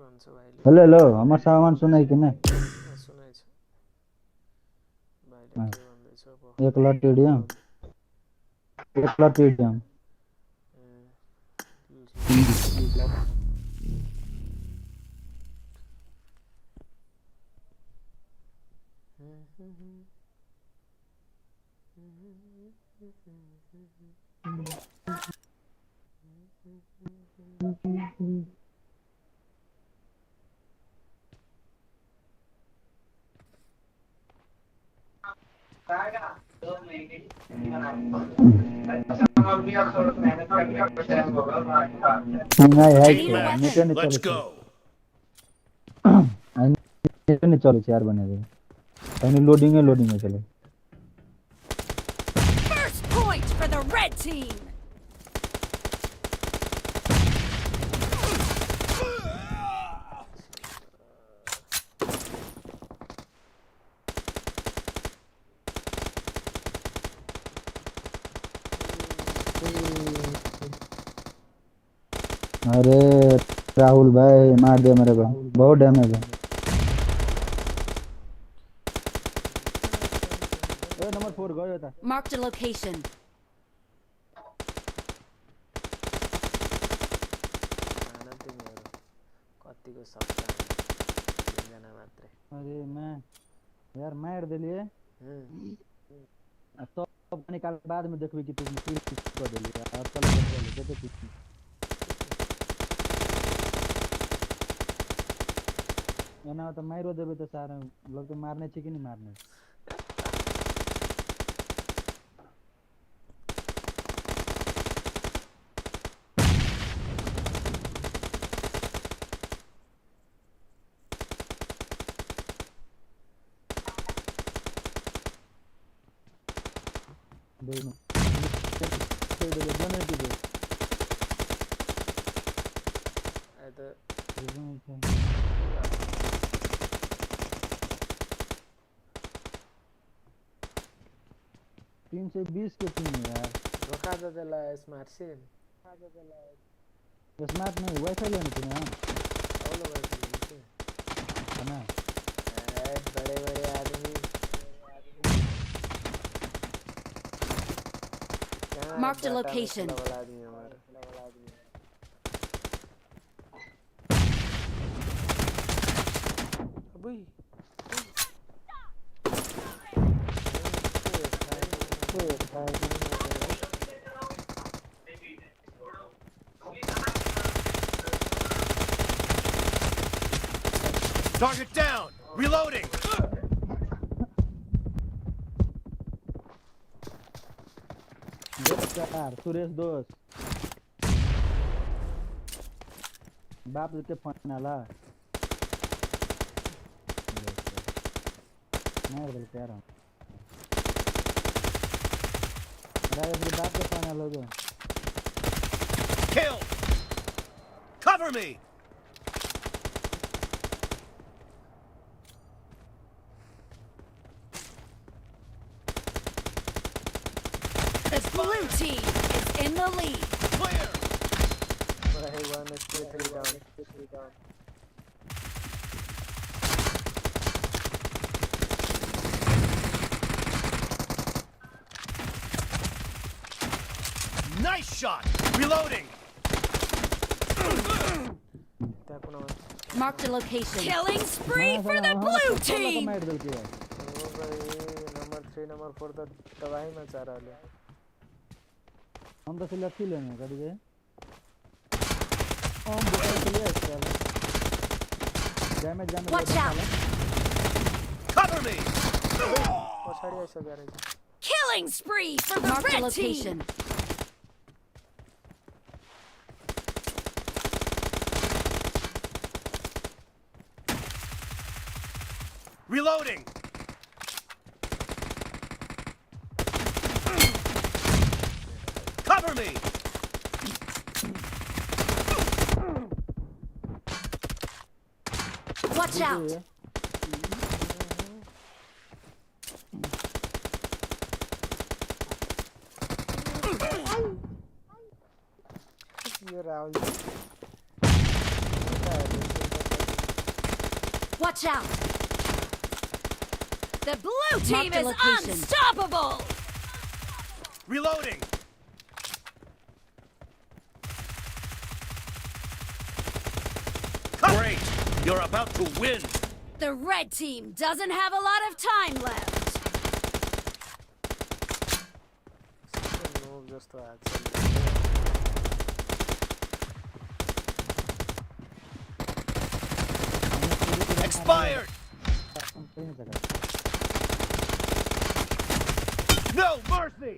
भन्छ भाइले? Hello hello, हमर सामान सुनाइ कि नहि? सुनाइ छ भाइले। हाँ, के भन्दैछ अब? एक लाख टीडीएम, 1 लाख टीडीएम। ए, ल। नहीं है Team क्या match. नेटे नहीं Let's चले go. नेटे नहीं चले यार, बने दे तनी लोडिंग है, लोडिंग है चले। First point for the red team. अरे राहुल भाई मार दिया मेरे को, बहुत डैमेज है। ए नंबर 4 गयो त। Marked a location. हान तिमीहरू कतिको सक्छ, तिनजना मात्रै। अरे मैं यार मार देलिए। हुँ, आ तब निकाल बाद में देखबी कि तू किल क देली। अब चल चल देखै छी। एना त मारियो देबै त सारा लोग तो मारने छै कि नहीं मारने? दोनों बने दीजिए। आइ त 320 के टीम है यार। धोखा दे देला स्मार्ट से। स्मार्ट नहीं, वाईफाई लेने थे ना। औलो वाईफाई लेने थे है ना। ए बड़े बड़े आदमी। Marked a location. आदमी हमारा। अबे Target down! Reloading! 4 Suresh दोस्त बाप के फोन आला मार दिल प्यार राजेश के बाप के फोन आलो गो। Kill! Cover me! The blue team is in the lead. Clear! भाई 1 HP 3 down. Nice shot! Reloading! त्यहाँ कुनामा। Marked a location. Killing spree for the blue team. मार दिल के यार। ओ भाइ नम्बर 3 नम्बर 4 त तबाही मचा रहल है। हम तो सिलेक्ट ही लेने कभी गए हम बोतल के लिए damage damage. Watch out. Cover me! पछाडि आइसक्यो रहेछ। Killing spree for the Marked a red team. location. Reloading! Cover me! Watch out. Yo Rahul ji. Watch out! The blue team Marked a is location. unstoppable! Reloading! Great! You're about to win! The red team doesn't have a lot of time left. Noob जस्तो हात छ। Expired! सही जगह। No mercy!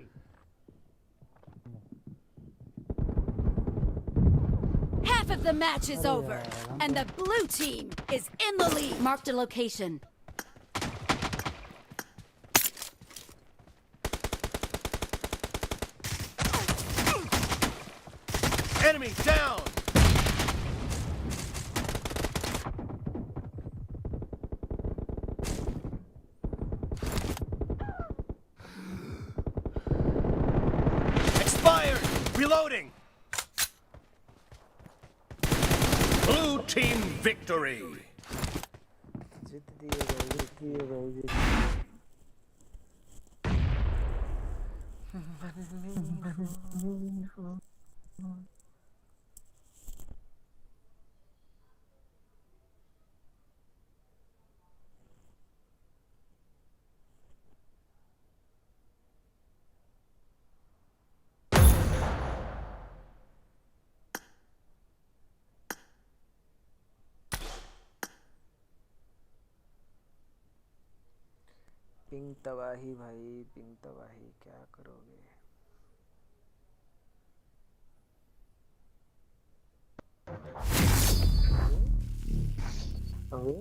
Half of the match is over, and the blue team is in the lead. Marked a location. Enemy down! Expired! Reloading! Blue team victory! जित दिए भाइ, जित दिए भाइ, जित दिए। पिंग तबाही भाई, पिंग तबाही, क्या करोगे? अबे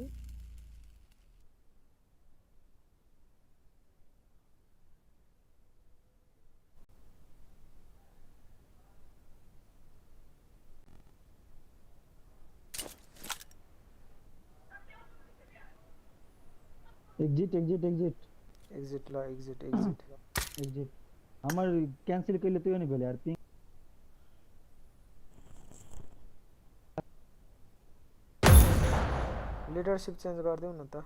Exit, exit, exit. Exit ल, एक्जिट, एक्जिट। एक्जिट। हमर कैंसिल कैले तैयो नहीं भेल यार पिंग। लिडरशिप चेन्ज गरिदेऊ न त।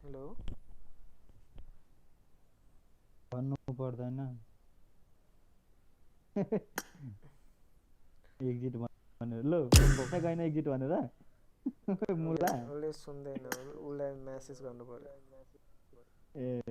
हेलो। भन्नु पर्दैन, एक्जिट भनेर ल गएन, एक्जिट भनेर मुला। उसले सुन्दैन, उसलाई मेसेज गर्नु पर्यो। ए ए।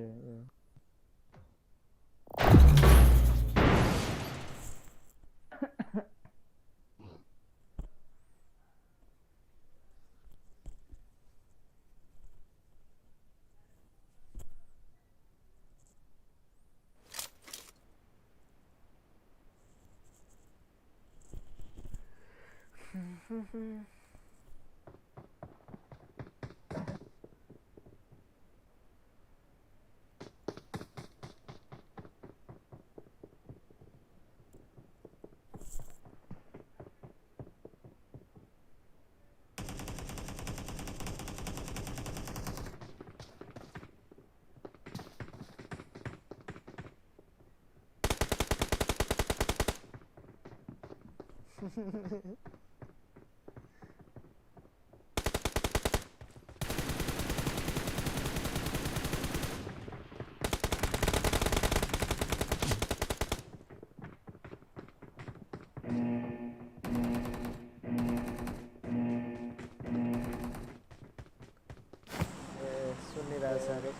ए सुनिरहेछ अरे,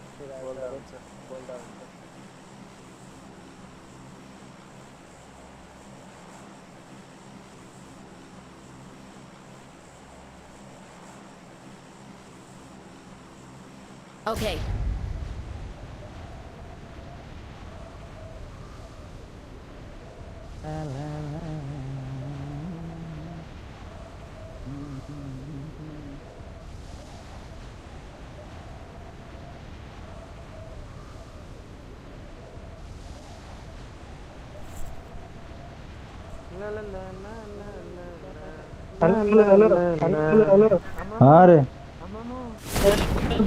बोल्दा हुन्छ, बोल्दा हुन्छ। Okay. ला ला ला ला ला ला। Hello hello hello hello. हाँ रे।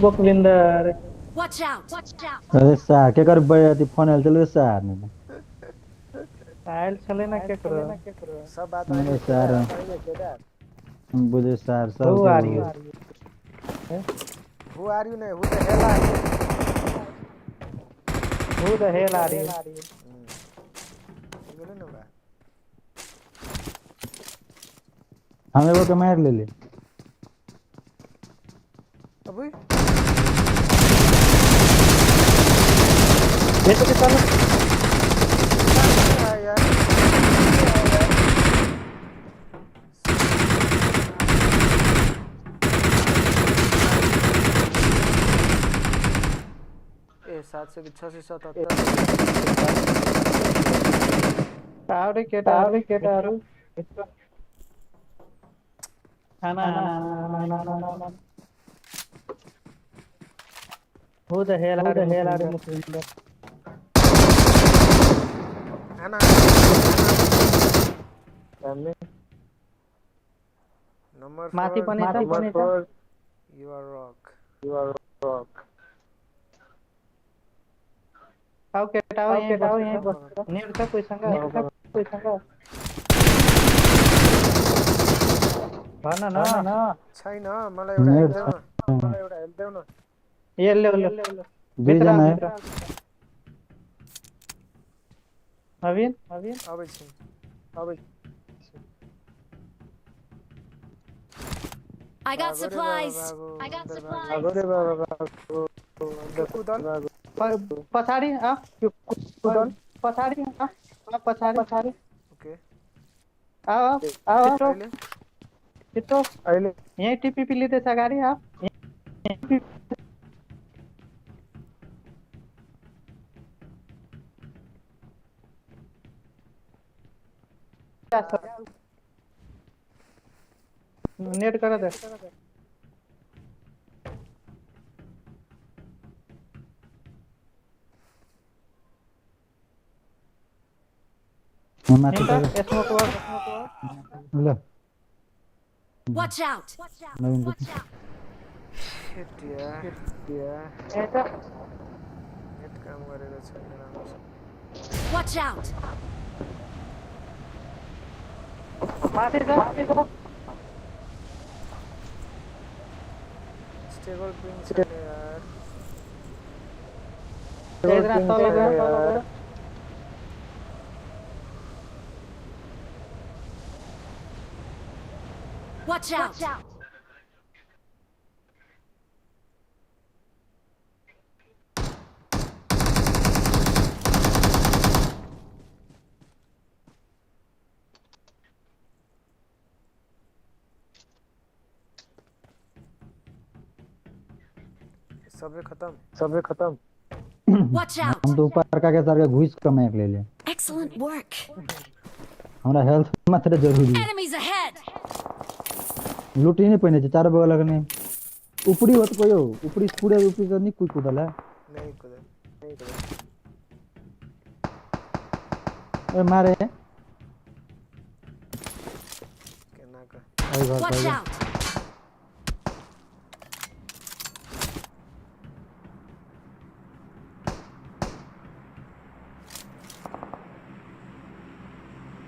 बकविंदर। Watch out! अरे सार के कर अथी फोन आयल चल रे सार ने। आयल छले ना केकरो। सब बात अरे सार हम बुझे सार सब। Who are you? Who are you नहीं, who the hell are you? Who the hell are you? बोले ना बा। हम एगो के मार लेले। अबे देख के चलो। यार ए 7 से 6 से 77। आवरे केटा आवरे केटा खाना खाना। Who the hell are the hell are Mukhwinder? आना नंबर माथि पनि छ number 4। You are rock, you are rock. आऊ केटा आऊ केटा आऊ यहीँ बस्छ। नेट छ कोहीसँग? नेट छ कोहीसँग? भन न। छैन मलाई एउटा हेल्प देऊ न, मलाई एउटा हेल्प देऊ न। ए ले ले। दुईजना है। नवीन नवीन अबै छिन अबै। I got supplies. I got supplies. कुदल पछाडि आ कुदल पछाडि आ पछाडि पछाडि। ओके आ आ अहिले छिटो अहिले यहीँ टिपिपी लिँदैछ गाडी। आ नेट कर दे। माथि स्मोक ल। Watch out! नवीन शिट यार यार यता नेट काम गरेको छैन राम्रोसँग। Watch out! माथि छ स्टेबल पिङ छैन यार। एकजना तल गयो तल गयो। Watch out! सबै खतम सबै खतम। Watch out! हम तो ऊपर का के सर के घुस के मार लेले। Excellent work. हमरा हेल्थ मात्र जरूरी है। Enemies ahead. लूटी नहीं पहिने छै चारो बगल लगने ऊपरी होत कोयो ऊपरी पूरे ऊपरी से नहीं कोई कूदल है। नहीं कुदल नहीं कुदल। ए मारे केना का ओइ घर Watch पर। out!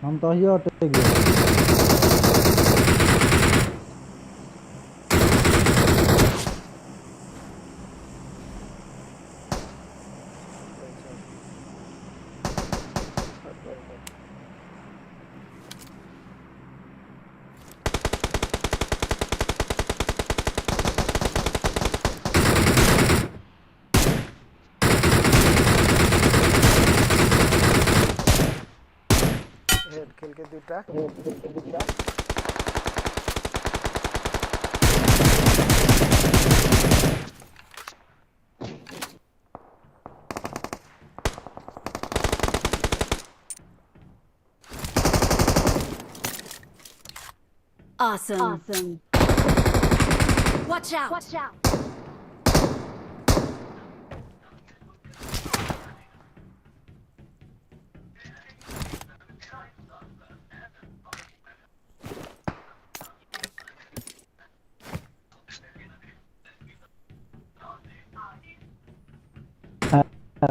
हम तो हियो अटक गए। हेड खेल के दुटा Awesome. Awesome. Watch out. Watch out.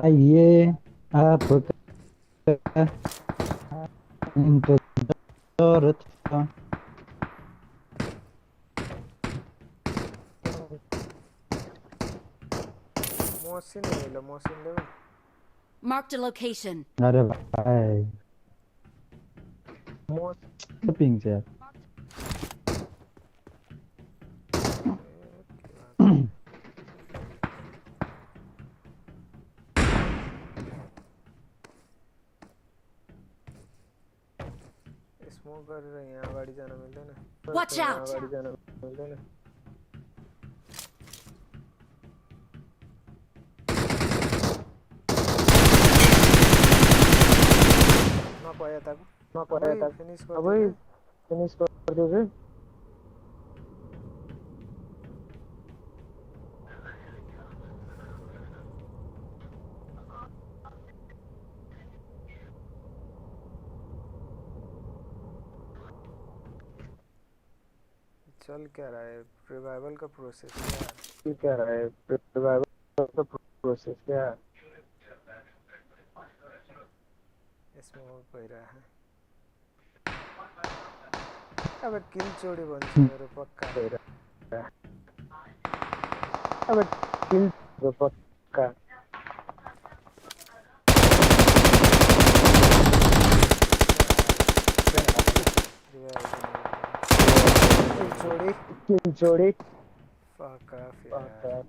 आइए आपका इंतजार था। मोहसिन ले लो, मोहसिन लेबै। Marked a location. अरे भाई पिंग छै यार। स्मोक कर रहे हैं यहाँ गाड़ी जाना मिलते ना। Watch out. गाड़ी जाना मिलते ना। ना पाया था ना पाया था। फिनिश कर अबे फिनिश कर दो। चल क्या रहा है? रिवाइवल का प्रोसेस क्या क्या रहा है? रिवाइवल का प्रोसेस क्या स्मोक हो रहा है। अबे किल चोरी बन्छ मेरो पक्का। अबे किल पक्का। किल चोरी फक ऑफ यार।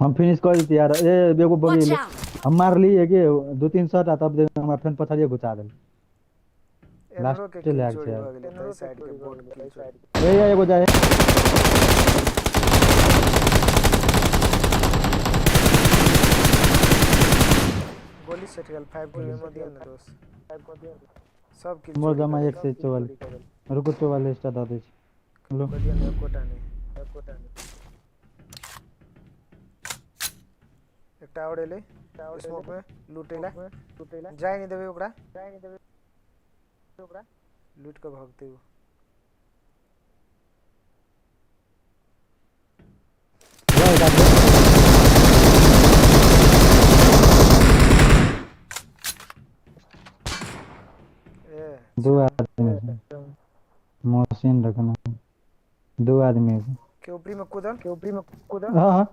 हम फिनिश कर देते यार। ए एगो बगी हम मार लिए के 2-3 शॉट आ तब हमरा फेन पछाड़िए घुसा देल। लास्ट लैग छै साइड के बोट किल चोरी। ए एगो जाए गोली सेट गेल 5 के में दिया ना दोस्त। सब किल मोर जमा 1 से 44। रुको 44 टा द दै छी। लो बढ़िया ना, कोटा नहीं, कोटा नहीं। एकटा और एलै स्मोक में लूटेला, लूटेला जाय नहीं देबै ओकरा, जाय नहीं देबै ओकरा, लूट के भागते हो। दो आदमी मशीन रखना, दो आदमी के ऊपरी में कूदल, के ऊपरी में कूदल। हां हां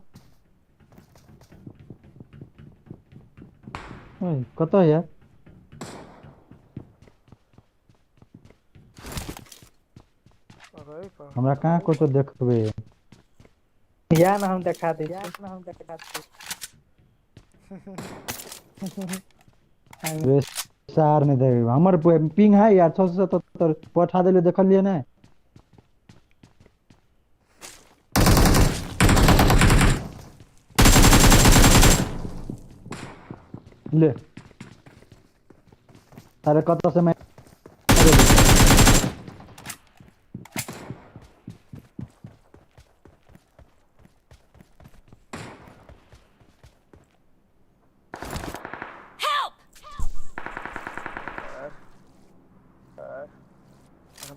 ओए कत यार? हमरा कहाँ को तो देखबे या ना, हम देखा दे, या ना हम देखा दे। वे सार नहीं देबे हमर पिंग है यार 677 पठा देले, देखलिए नै? ले अरे कत से मैं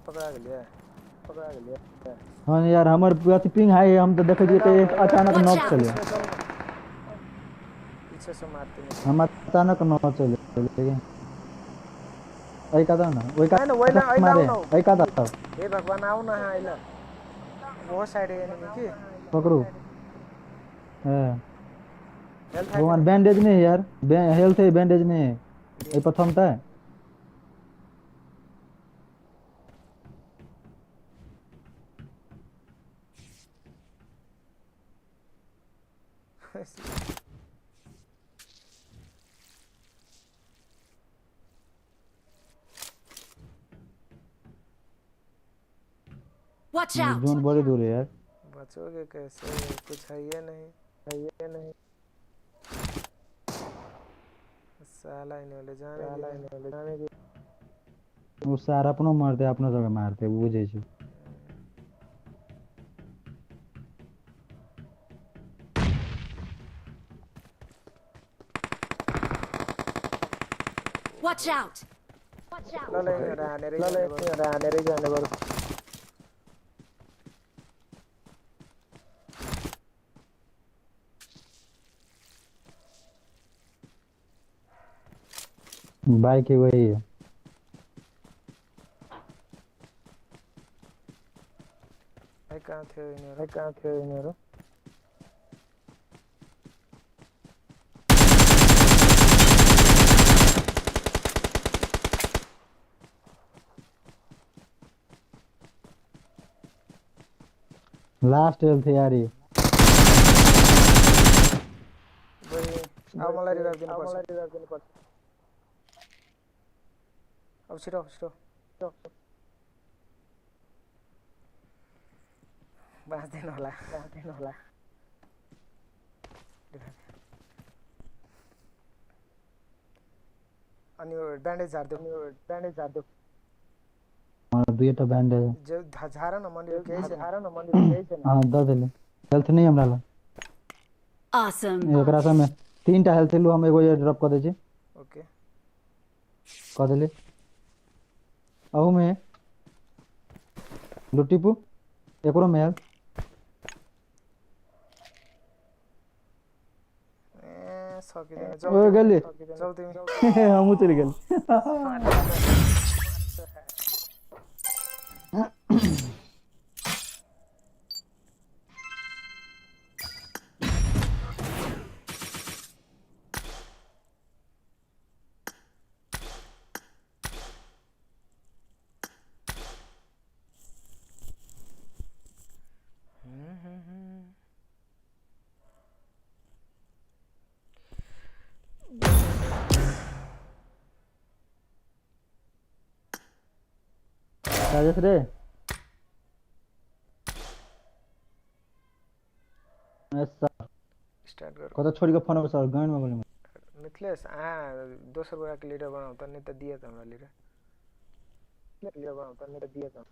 पकड़ा गेलिए, पकड़ा गेलिए। हां यार हमर अथी पिंग है, हम तो देखै छियै त अचानक नॉक चले, पीछे से मारते हैं हम अचानक नॉक चले। ऐ का ना ओइ का ना ओइ ना मारे ऐ का दा। हे भगवान आओ ना, हां आइला वो साइड है एनिमी की पकड़ू। हां भगवान बैंडेज नहीं यार, हेल्थ है बैंडेज नहीं है। ए प्रथम त Watch out. Zone बड़ी दूर है यार, बचोगे कैसे? कुछ है ये नहीं, है ये नहीं। साला इन्हें ले जाने, साला इन्हें ले जाने की। वो सारा अपनो मारते, अपनो जगह मारते, वो बुझे छी। Watch out. Watch out. ल ले हानेरै जाने बरु। बाइक है वही है। भाइ कहाँ थियो यिनीहरू? भाइ कहाँ थियो यिनीहरू? लास्ट हेल्थ यार ये। अब मलाई रिभाइभ दिनुपर्छ। मलाई रिभाइभ दिनुपर्छ। अब छिटो छिटो बाँच्दैन होला, बाँच्दैन होला। अनि ब्यान्डेज झार्देऊ, ब्यान्डेज झार्देऊ। दुईटा बैंडेज झार न मन्दिर केही छैन, झार न मन्दिर केही छैन। हां the देले हेल्थ नहीं हमरा ल। ऑसम। एकरा सब में तीनटा हेल्थ लू हम, एगो ये ड्रॉप क दै छी। ओके क देले। अहू में लुटीपू एकरो में हेल्थ। ए सकिदैन। ओ गेली जाऊ तिमी। हमहु चलि गेल। राजेश रे स्टार्ट गर। कत छोड़ी के फोन सर गाइन में बोले। मिथिलेश आ दोसर गोरा के लीडर बनाऊ त, नहीं त दिए त हमरा लीडर। लीडर बनाऊ त, नहीं त दिए त।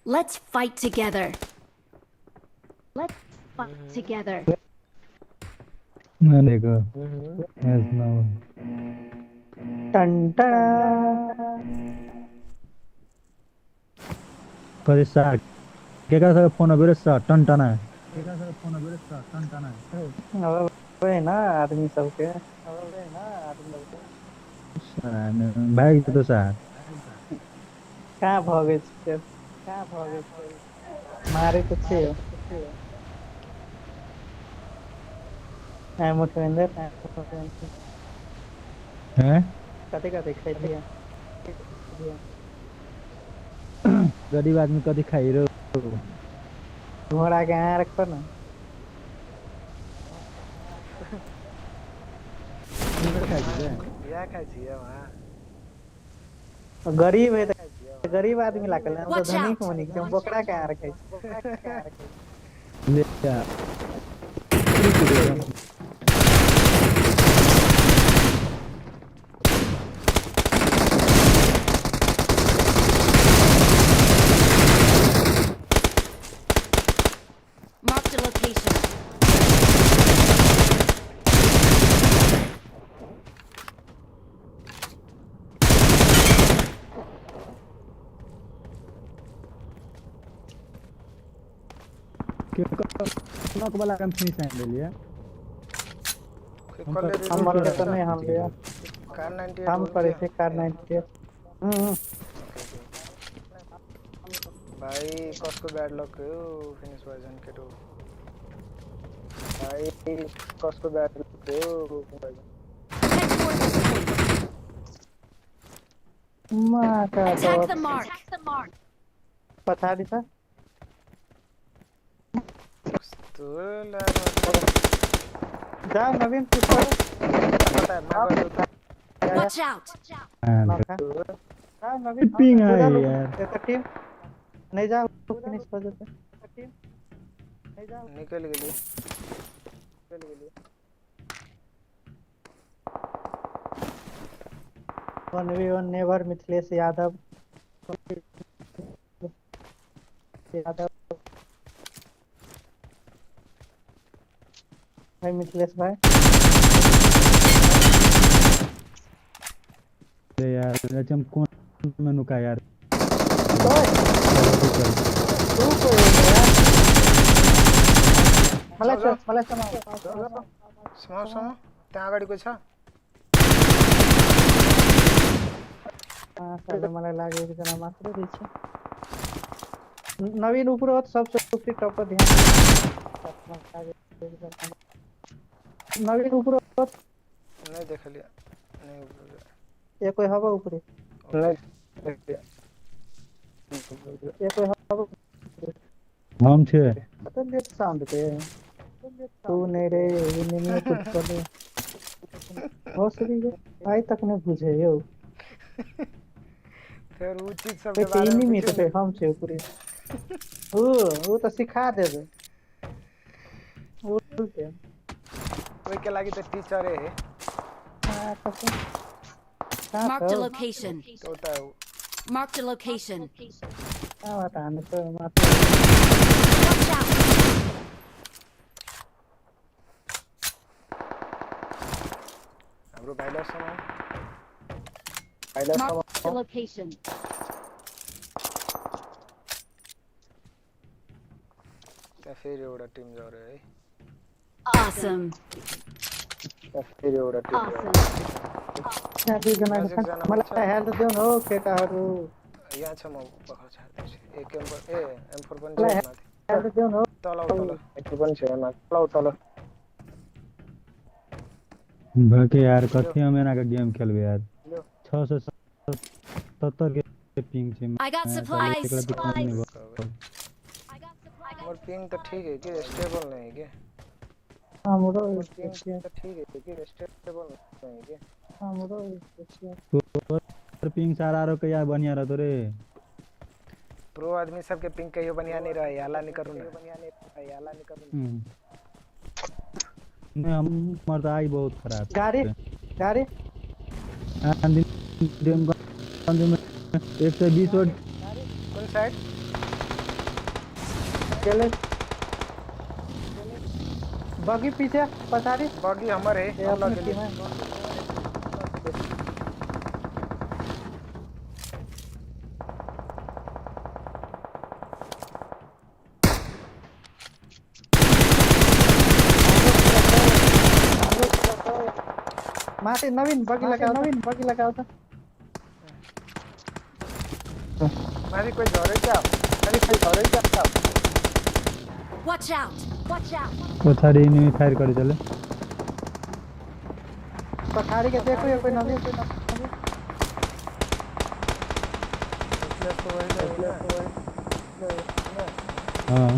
Let's fight together. Let's fight together. देखो यस नो टन टन कति सर केकरा सब फोन अबे सर टन टना, केकरा सब फोन अबे सर टन टना। अबे ना आदमी सबके, अबे ना आदमी सबके सर भाग तो सर कहाँ भागे छै, कहाँ भागे छै, मारे तो छै। आइ मुठवेंद्र हैं कते कते खैलिए? गरीब आदमी कथी खाई रो? घोड़ा के यहाँ रखो ना। या खाइ छी वहाँ। गरीब है त गरीब आदमी लागल हम तो धनी होनी हम बोकरा के यहाँ रखै छी। ले जा। Marked a location. नॉक वाला कम फिनिश आइन देलिए। हम मर के त नहीं, हम लिया कार 98 हम करे थे कार 98। भाई कसको ब्याड लक हो, फिनिश भयो झन् केटो भाइ। कसको ब्याट्री हो। Head toward this point. माका Attack the mark. पछाडि छ। कस्तो लामा। जाऊ नवीन पुस गर। पता मागो त। Watch out. नखा। जाऊ नवीन पिङ आयो जाऊ, यार। यता टिम नहीं जाऊ फिनिश कर देते टिम नहीं जाऊ। निकल गेली, निकल गेली। 1v1 never Mithilesh Yadav Yadav भाई, मिथिलेश भाई। अरे यार हम कोन में नुका यार। ओए तू कोई हो यार, मलाई छ मलाई समाउ। समाउ समाउ, त्यहाँ अगाडिको छ। साले मलाई लाग्यो एकजना मात्रै रहेछ। नवीन ऊपर हो त सबसे ऊपरी टप पर ध्यान। नवीन ऊपर हो। नहीं देखलिया नहीं ऊपर। एक कोई हवा ऊपरी नहीं देखलिया। एक कोई हवा। हम छे पता लेट साउंड पे तू नहीं रे एनिमी कुछ करे हो सकी भाई तक नहीं बुझे यो। फिर उ चीज सब के पे बारे में एनिमी पूछू त पे हम छे ऊपरी। ऊ ऊ त सिखा देबे ऊ के। ओइ के लागि त टीचरे है। हाँ, कसम। कहाँ Marked a छ हौ? location. एउटा हो। Marked a location. कहाँबाट हानेको माथि? Watch out. हाम्रो भाइलाई समाउ, भाइलाई समाउ। Marked a location. त्यहाँ फेरि एउटा टिम झऱ्यो है। Awesome. त्यहाँ फेरि एउटा टिम झऱ्यो। Awesome. त्यहाँ दुईजना नजिक छन्। जान मलाई पर्छ। हेल्थ देऊ न हौ केटाहरू। यहाँ छ, म भर्खर छाड्दैछु। एक एम ए एम फोर पनि छ मलाई माथि। हेल्थ देऊ न हौ। तल आऊ, तल एम पनि छ माथि, तल आऊ, तल। भके यार कथी हम एना के गेम खेलबे यार। ल्यो। 670 के पिंग छै। I got supplies. एकरा दिक्कत नहीं बा। मोर पिंग त ठीक है कि स्टेबल नहीं है कि हाम्रो मोर पिंग त ठीक है कि स्टेबल नहीं है कि। हाम्रो तोहर पिंग सारा आरो के यार बढ़िया रहतो रे। प्रो आदमी सबके पिंग कहियो बढ़िया नहीं रहे, हाला नहीं करू ना, बढ़िया नहीं रहे, हाला नहीं करू। नहीं हमर त आई बहुत खराब। गाडी गाडी आंधी में 120 वोल्ट। कुन साइड? गेलै बगी पीछे पछाडि। बगी हमर है। ए हम अपने लगेली। टिम है। माथि नवीन बगी लगाऊ, नवीन बगी लगाऊ त। माथि कोही झऱ्यो क्या? माथि कोही झऱ्यो क्या? Watch out. Watch out. पछाडि एनिमी फायर करे चले। पछाडि के देखो यो कोही नवीन। प्लेस तो वही है ना। हां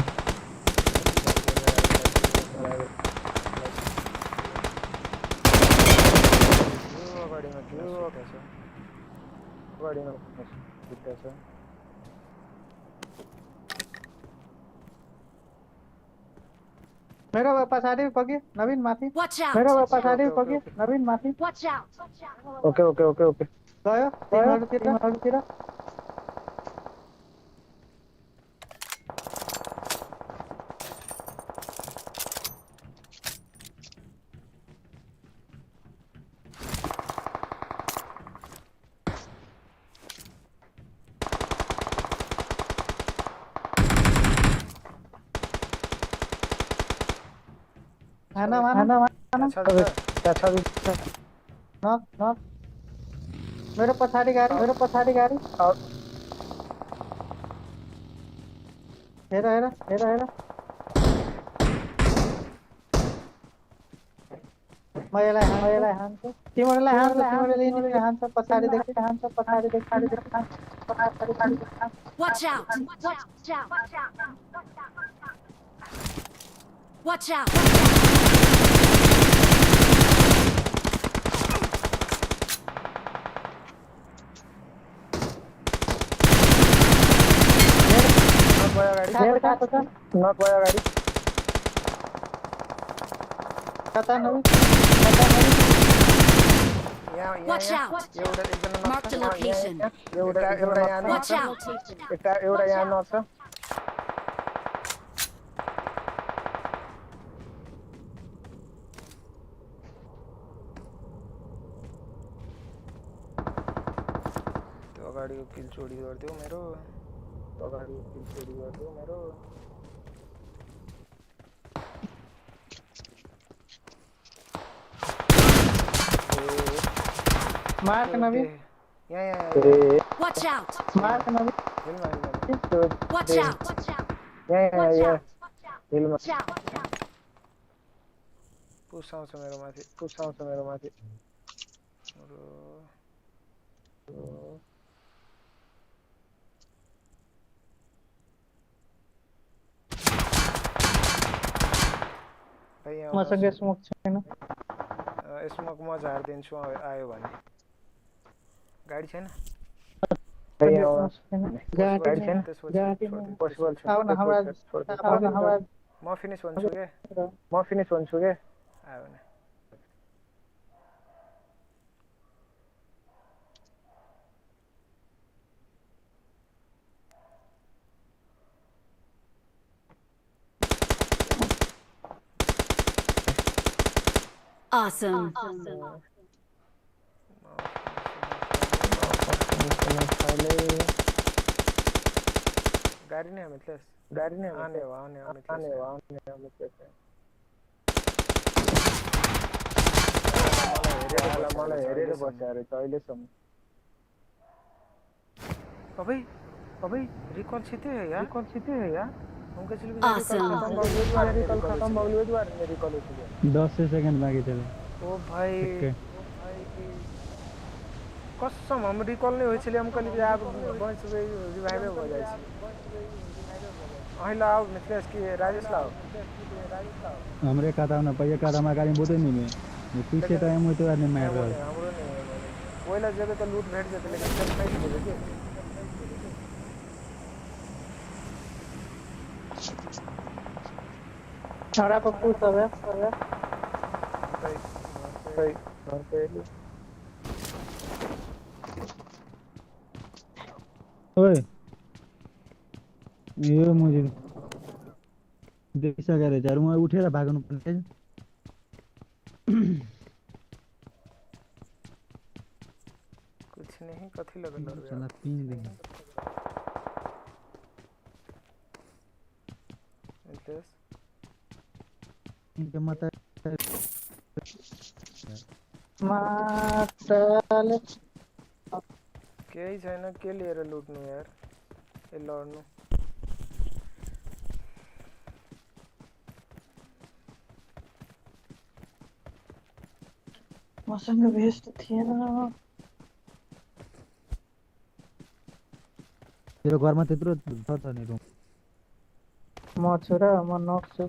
यो अगाडिमा किन सुतेको छ? अगाडिमा किन सुतेको छ? मेरो पछाडि बगी नवीन माथि। Watch out. मेरो पछाडि ओके, ओके, बगी ओके। नवीन माथि। Watch out. Okay okay okay okay. गयो तिमीहरूतिर तिमीहरूतिर। हान हान हान। छ छ छ। नक नक। मेरो पछाडि गाडी, मेरो पछाडि गाडी। हेर हेर हेर हेर। म यसलाई हान्छु तिमीहरूलाई हान्छु तिमीहरूले यिनीहरूले हान्छ पछाडि देखि हान्छ पछाडि देखि। Watch out! Watch out! Watch out! नक भयो अगाडि। कहाँ छ? नक भयो अगाडि। कता नवीन? कता नवीन? यहाँ यहाँ। Watch यहाँ out! एउटा एकजना नक Marked a छ। location. एउटा एउटा यहाँ नक Watch छ। out! एउटा एउटा यहाँ नक छ। त्यो अगाडिको किल चोरी गरिदियो मेरो। अगाडिको किल चोरी गरिदियो मेरो। ए मार्क नवीन। यहाँ यहाँ यहाँ। Watch out! Mark नवीन। हिलमा हिलमा। Watch out! यहाँ यहाँ यहाँ हिलमा। Watch out! पुसाउँछ मेरो माथि पुसाउँछ मेरो माथि। भाइ यहाँ मसँग स्मोक छैन। स्मोक म झारिदिन्छु आयो भने। गाडी छैन। गाडी छैन। गाडी पोसिबल छ। आऊ न हमरा आऊ न हमरा। म फिनिश भन्छु के म फिनिश भन्छु के आयो भने। Awesome. गाडी नै मिथलेश गाडी नै आने हो आने हो आने हो आने हो मिथलेश। मलाई हेरेर बस्या रहेछ अहिलेसम्म। अबै अबै रिकॉल छिते है यार रिकॉल छिते है यार। हमके चल Awesome. Recall खत्म हो गयो द्वार में रिकॉल हो गया। 10 सेकेंड बाकी चले। ओ भाई कसम हम रिकॉल नहीं होइ छलै। हम कहली जे आब बचबै रिवाइवे हो जाइ छै। अहीं लाओ मिथिलेश की राजेश लाओ। हमरे खाता न पहिए खाता हमरा गाड़ी में बोते नहीं में पीछे टाइम होते आदमी मार रहल। हमरो नहीं ओइला जेबे त लूट भेट जेतै लेकिन फेर फैस जेबै के। हमरा पर पूछ हवे हवे। भाई घर पे एली। ओए यो मुझे देखिसकेको रहेछ यार। म उठेर भाग्नु पर्ने। कुछ नहीं कथी लगल लड़बे। साला पिंग देखि मिथिलेश इनके माता माताले केही छैन के लिएर लुट्नु यार ए लड्नु। मसँग भेस्ट थिएन। तेरो घरमा त्यत्रो छ नि रुम। म छु र म नक छु।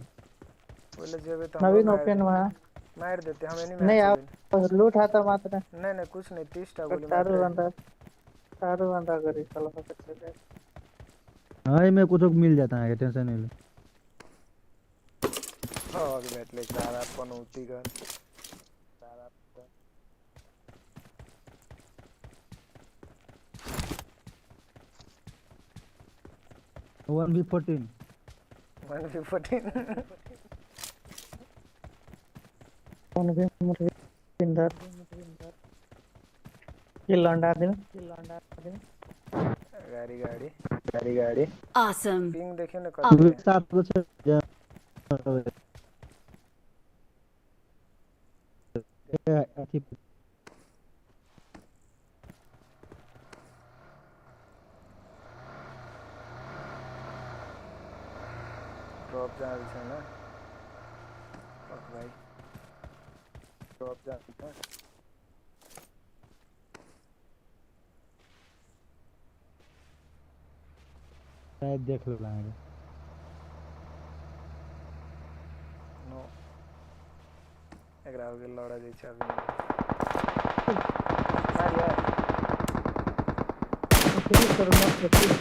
ओइला जेबे त नवीन ओपन मा मार देते हम एनी नहीं आप लूट आता मात्र। नहीं नहीं कुछ नहीं 30 टा गोली चारू बंदा चारू बंदा गरी साला पकड़। हां में कुछ मिल जाता है टेंशन नहीं ले। हां आगे बैठ ले सारा पनौती गन। One v 14 one v 14 one v मुठविंदर ये लंडा दे गाड़ी गाड़ी गाड़ी गाड़ी। Awesome. Ping देखियो न कति सात छ। अथी ड्रॉप जाँदै छैन। अख भाइ ड्रॉप जा। शायद देख लो लाएंगे। नो एकरा हो गेल लड़ा जाइ छै अभी। मार यार। फिनिश करो मत फिनिश।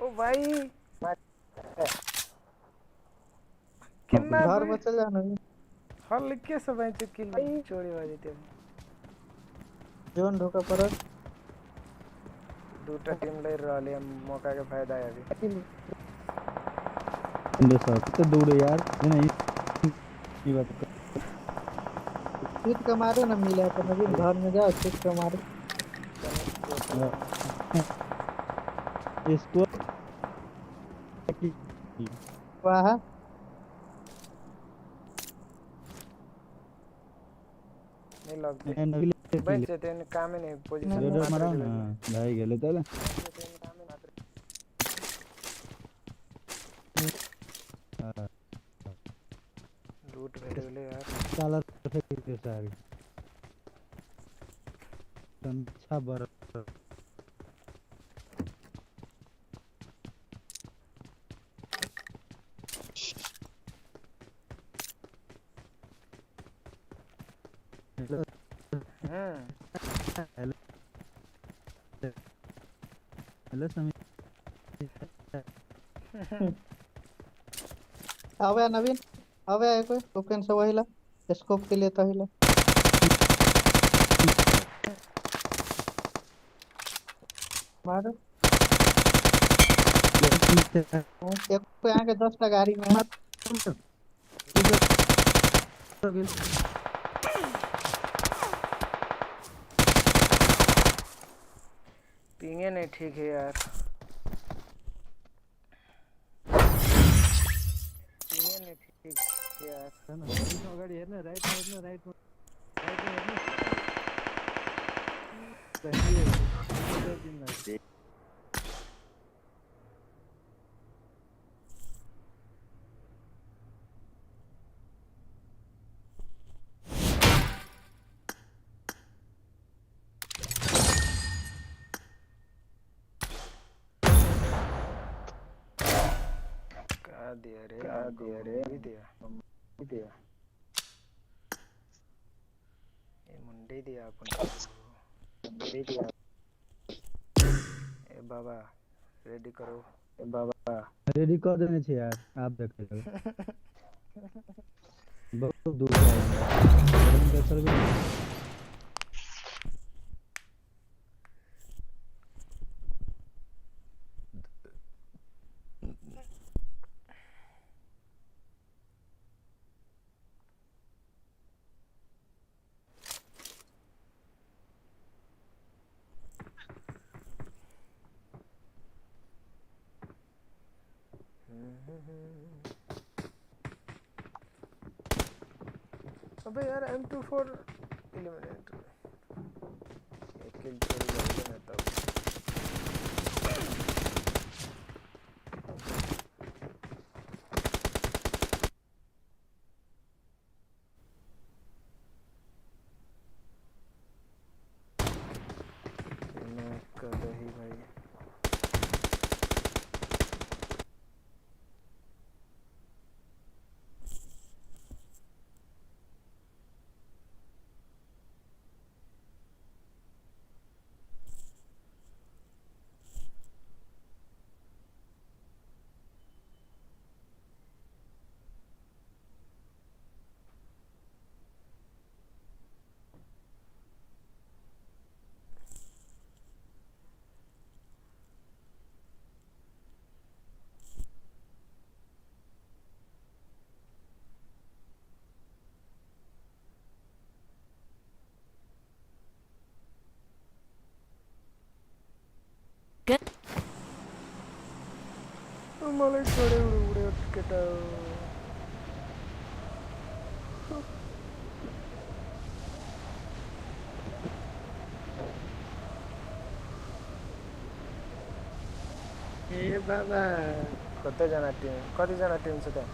ओ भाई मार कितना घर में चल जाना। हल्के से बच किल चोरी हो जते। जोन ढोका पर दूटा टीम लड़ रहल है, मौका के फायदा है अभी। सर कितने दूर है यार। नहीं ये बात छूट के मारो ना, मिला तो नवीन घर में जाओ छूट के मारो। इसको वाह नहीं लगते बच जेते हैं, काम ही नहीं पोजीशन रेडर मारा ना भाई गेले त। लूट भेट गेलै यार। साला फेंक दे सारी अच्छा बर। हेलो हेलो समीर आवे नवीन आवे कोई ओपन से वहीला स्कोप के लिए तहिला मारो। एक पे आके 10 टा गाड़ी में पिंगे नहीं ठीक है यार। पिंगे नहीं ठीक है यार। अगाडि हेर्न राइट मा हेर्न राइट मा हेर्न। दिया रे दिया रे दिया दिया ये मुंडे दिया अपन मुंडे दिया। ए बाबा रेडी करो। ए बाबा रेडी कर देने छे यार, आप देख लो। बहुत दूर है यार। अबे यार M24 eliminate एक किल चोरी हो गया तब। मैं कर दही भाई। मलाई छोड़े उड़े उड़े केटा। ए बाबा कतिजना टिम, कतिजना टिम छ त्यहाँ?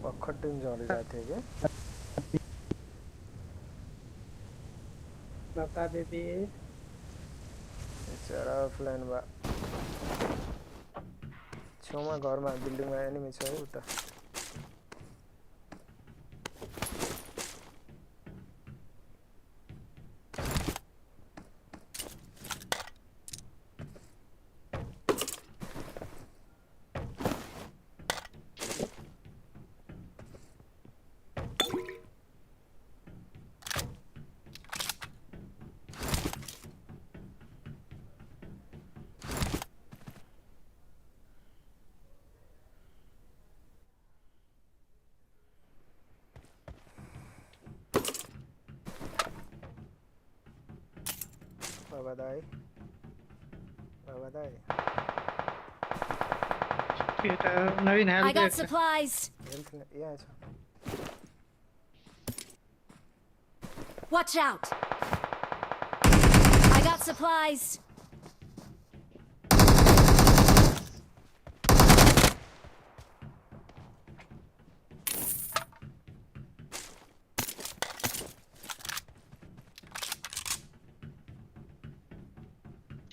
भर्खर टिम झरिरहेको थियो कि बता बेबी बेचारा अफलाइन बा छेउमा घरमा बिल्डिङमा एनिमी छ है उता। बाबा दाई बाबा दाई नवीन I help got supplies. Health यहाँ छ। Watch out. I got supplies.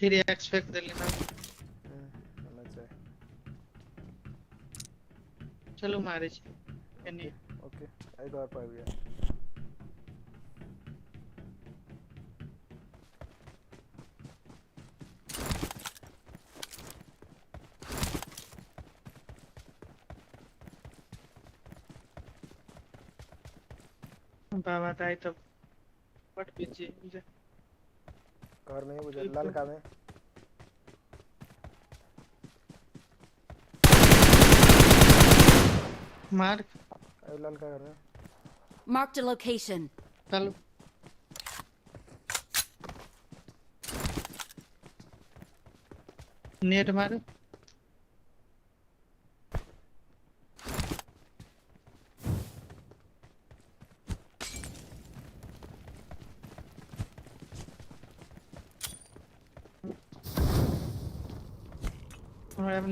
Three x फेंक देली ना। मजा। चलो मारे छी एनी। ओके I घर पर गया। बाबा दाई तो बट बिजी घर में उधर ललका में। मार ललका घर में। Marked a location. चलो नेट मारो।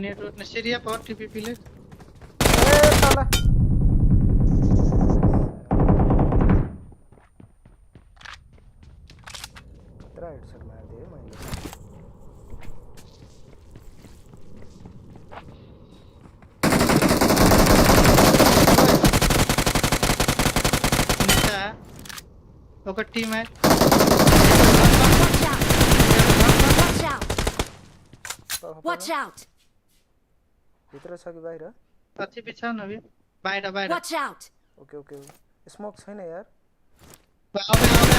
नेट सीरिया पर टीपी पी ले। ए साला खतरा हेडशॉट मार दिए मैले। नीचा ओकर टीम है। Watch out. Watch out. Watch out. भित्र छ कि बाहिर? पछि पिछाउ न बे, बाहिर बाहिर। Watch out. Okay okay smoke छैन यार। आवे आवे आवे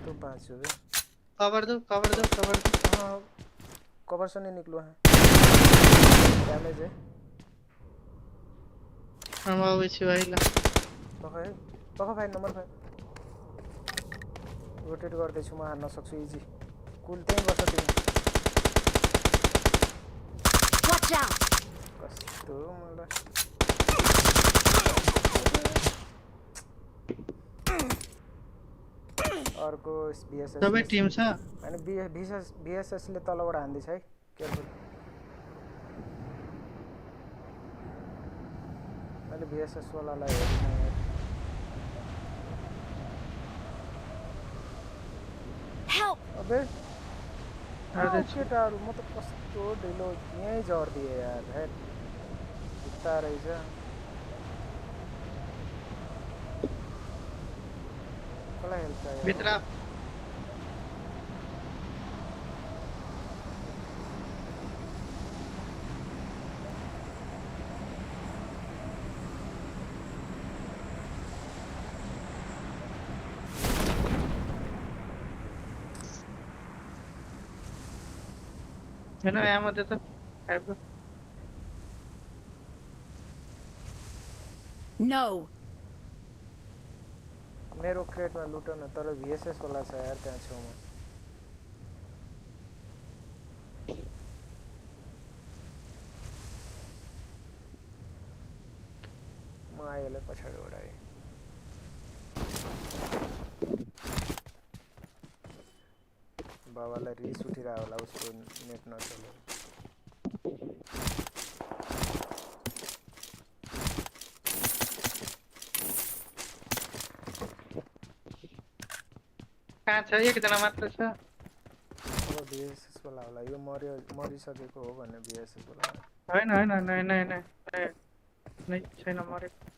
तो बाँच्यो बे। कवर दो कवर दो कवर दो। हां कवर से नहीं निकलो है, डैमेज है। हम आवे छी भाई ला। पख है पख भाइ नम्बर 5 रोटेट गर्दै छु म, हान्न सक्छु इजी। कुल त्यही बस्छ तिमी। Watch out. कस्तो मलाई अर्को बीएसएस सबै टिम छ अनि बीएसएस ले तलबाट हान्दै छ है, केयरफुल। मैले बीएसएस वालालाई हेर्नु। Help. अबे अरे केटाहरू म त कस्तो ढिलो यहीँ झर्दिए यार। हैट उता रहेछ। कसलाई हेल्प चाहियो? भित्र है ना यहाँ मध्ये त। No. मेरो क्रेटमा लुट न, तर भिएसएस वाला छ यार त्यहाँ छेउमा। म आइहालेँ पछाडिबाट आएँ। बाबालाई रिस उठिरह्यो होला उसको नेट नचलेर। कहाँ छ? एकजना मात्र छ। अब भिएसएस वाला होला यो, मर्यो मरिसकेको हो भन्ने भिएसएस वाला। होइन होइन होइन होइन होइन छैन मरेको।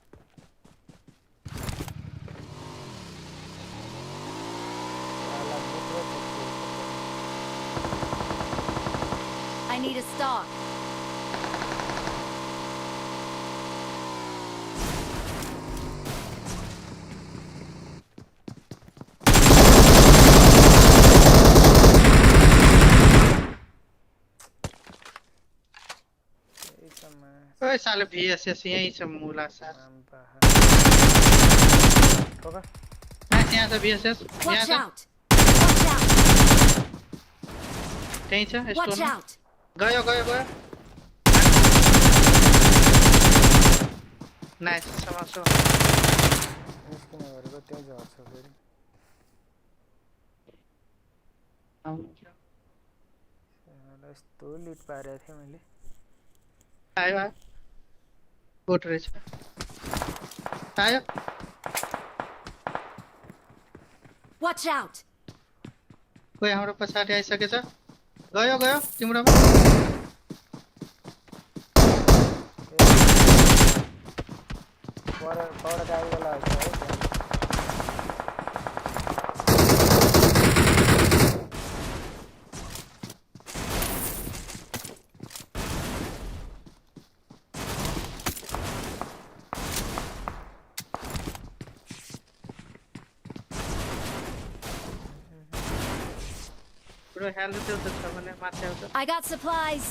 I need a stock. ओए साले VSS यही छ मुला साल। यहाँ छ VSS, यहाँ छ। त्यही छ स्टोन। गयो गयो गयो। नाइस समासो। निस्किने गरेको त्यही झर्छ फेरि। यस्तो लिट पारेको थिएँ मैले। आयो आयो गोट रहेछ। आयो। Watch out. कोही हाम्रो पछाडि आइसकेछ। गयो गयो तिम्रोमा। पर पर गाडीवाला छ है। Bro, हेल्थ त्यो त छ भने माथि आउँछ। I got supplies.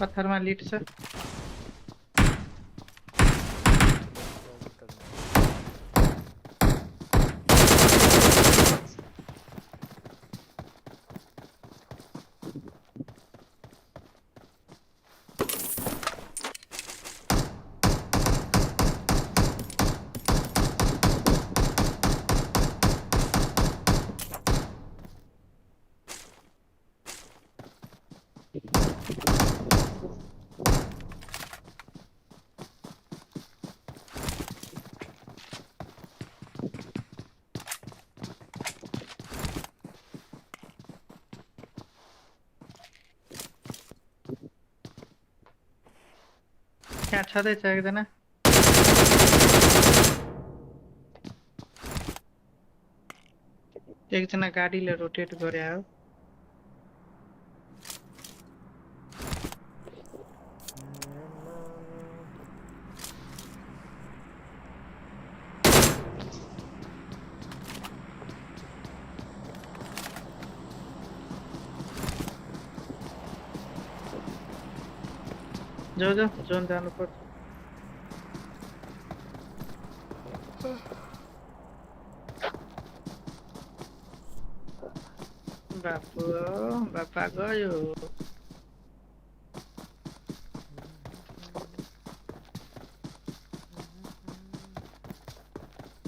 पत्थरमा लिट छ। त्यहाँ छँदैछ एकजना। एकजना गाडीले रोटेट गरे हो। जो जो जोन जानुपर्छ। बापु बापा गयो।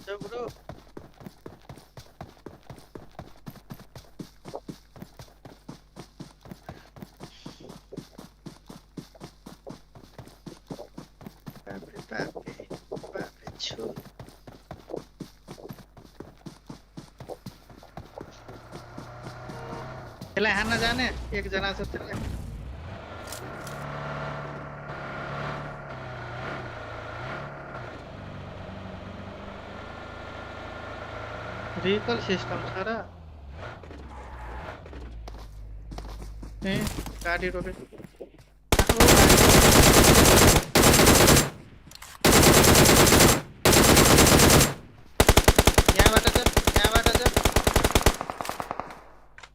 जो ब्रो बापरे बापरे बापरे छु। त्यसलाई हान्न जाने एकजना छ त्यसलाई। रिकल सिस्टम छ र। ए गाडी रोके। यहाँबाट छ, यहाँबाट छ।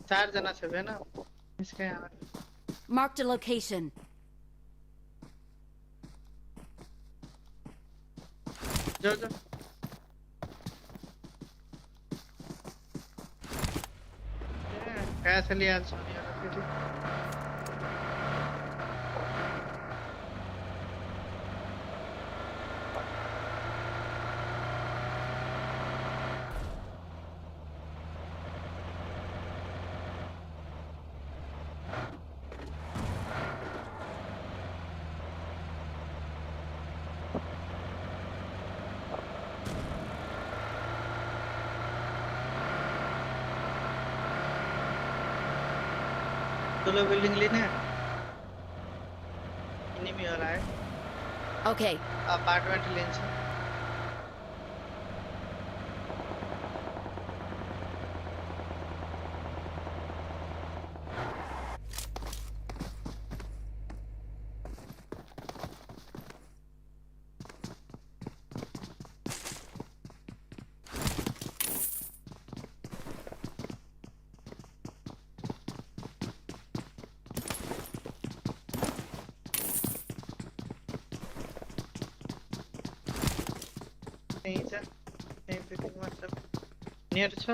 चार जना छ भएन निस्के यहाँ। Marked a location. जो जो पैसा लिया सोनी वाला फेरि। ठुलो बिल्डिङ लिने एनिमी होला है। Okay. अपार्टमेन्ट लिन्छ। यहीँ छ, यहीँ बिल्डिङमा सब नेट छ।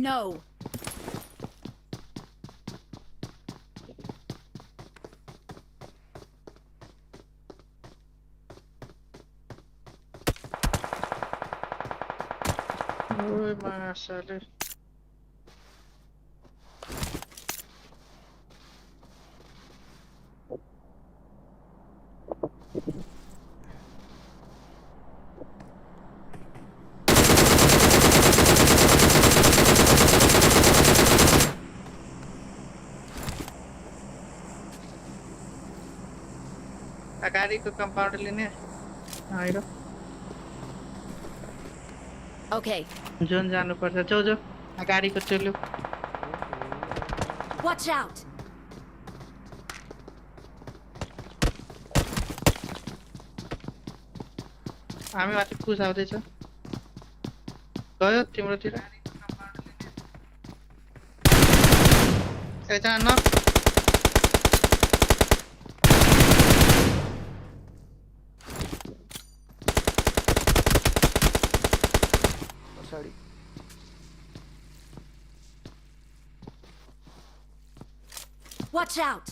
No. ओए मासाले अगाडिको कम्पाउन्ड लिने आइरो। Okay. Zone जानुपर्छ, जो जो अगाडिको चुल्यो। Watch out. हामी माथि पुस आउँदैछ, गयो तिम्रोतिर। एकजना नक। पछाडि Watch out.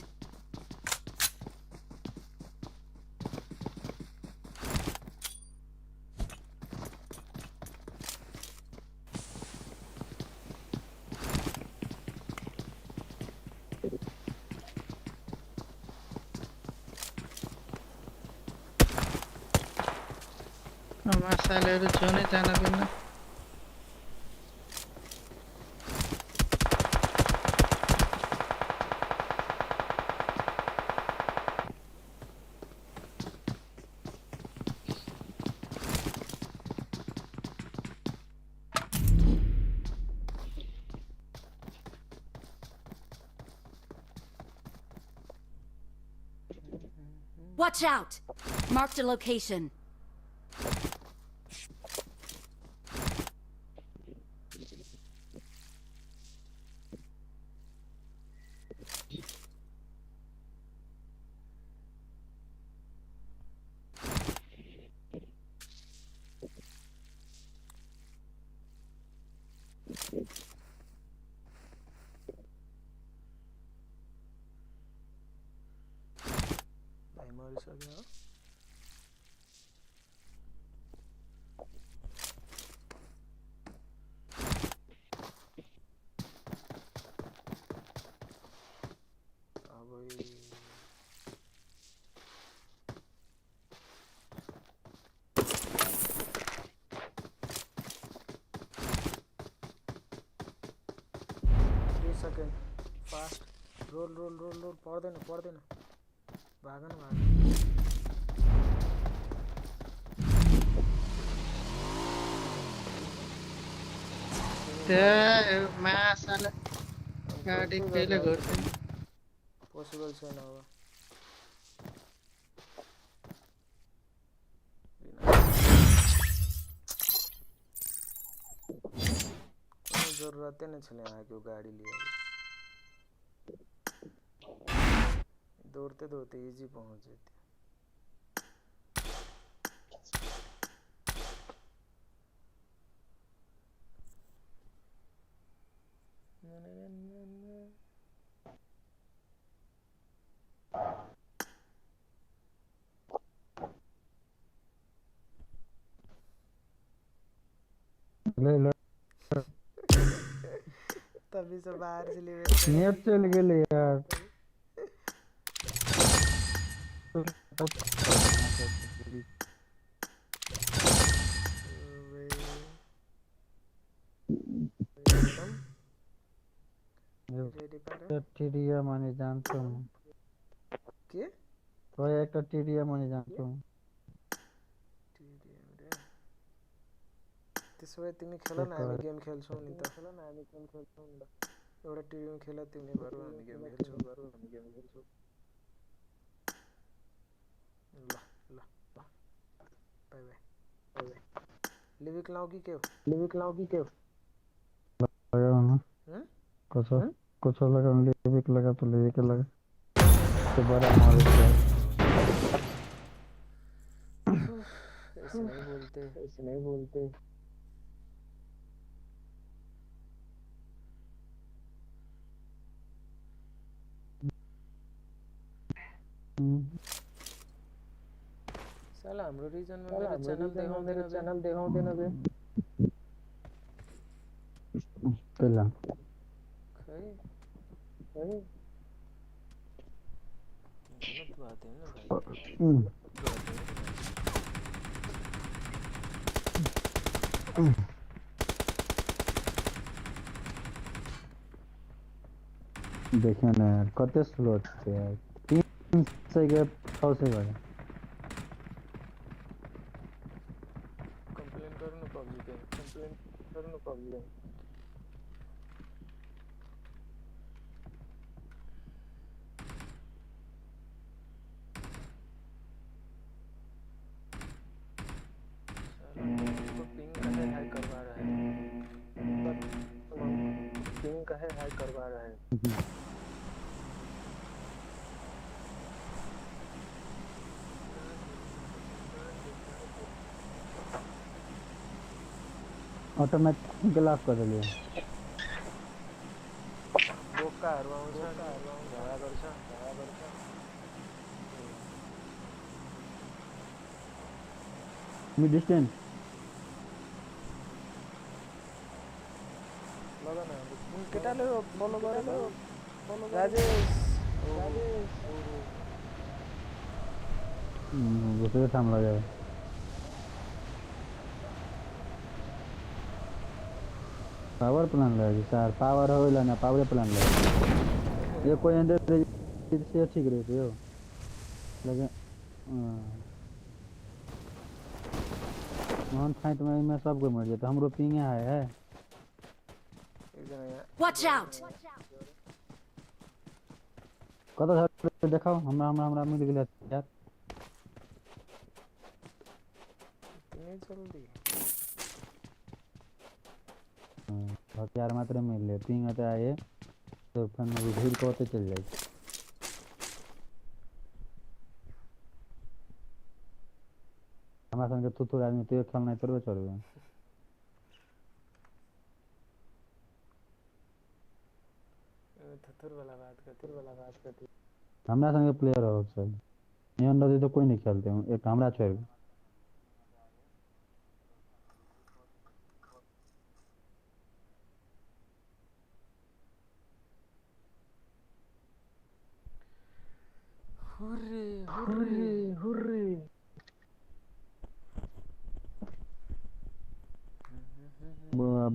मासालेहरू जोनै जान दिन्न। Watch out! Marked a location. भाइ मरिसक्यो। अब 3 second fast roll roll roll roll पर्दैन पर्दैन, भाग न भाग। मासाले गाडी कहिले घुर्दैन, पोसिबल छैन अब। बिना जरूरते नहीं छले अहाँके ओ गाड़ी लिअ। दौड़ते दौड़ते इजी पहुँच जेतै। ले ले। तभी से बाहर से लेवे। नेट चल गेलै यार। टीडीएम माने जानतो हूं के तो एक टीडीएम माने जानतो हूं। टीडीएम रे त्यसो भए तिमी खेल न, हामी गेम खेल्छौँ नि त। खेल न, हामी गेम खेल्छौँ नि त। एउटा टिडिएम खेल तिमी बरु, हामी गेम खेल्छौँ बरु, हामी गेम खेल्छौँ। ल ल ल, बाइ बाइ बाइ। लिविक लाऊ कि के हो? लिविक लाऊ कि के हो? लगाओ ना। कुछ कुछ लगा, लिविक लगा तो लिविक लगा तो बड़ा मार है। ऐसे नहीं बोलते, ऐसे नहीं बोलते। साला हाम्रो रिजन में मेरो चैनल देखाउँदैन, चैनल देखाउँदैन बे। पेला खै खै गलत बात है ना भाई। देखियो ना यार कते स्लो छै यार। 300 के 600 भयो। कंप्लेन गर्नु पब्जी पे, कंप्लेन गर्नु पब्जी पे। पिंग कहे हाई करवा रहा है, पिंग कहे हाई करवा रहा है। ऑटोमेटिक ग्लाफ कर देलिए। बोकाहरु आउँछ, झगडा गर्छ, झगडा गर्छ। मिड डिस्टेंस लगा न। कुन केटाले फलो गरेको? राजेश राजेश दोसरे ठाम लगाए। पावर प्लान लगे सर, पावर होला ना, पावर प्लान लगे। ये कोई अंदर से ठीक रहते हो लगे। मोहन फाइट में में सब कोई मर जाता। हमरो पिंग आए है। Watch out! कत सर देखाओ, हमरा हमरा हमरा मिल गेल यार। इतनी जल्दी हथियार मात्र मिलले। पिंग आता आए तो फिर में घूर के ओते चल जाए। हमरा संगे थुथुर आदमी तो खेलना तोरबे चलबे। थुथुर वाला बात कर, थुथुर वाला बात कर। हमरा संगे प्लेयर हो सर एहन रहते तो कोई नहीं खेलते। एक हमरा छोड़ हुर्रे हुर्रे हुर्रे।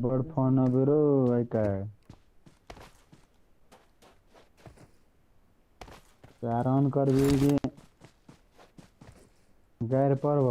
बड़ फोन बेरो आई का चार ऑन कर भी गैर पर्व।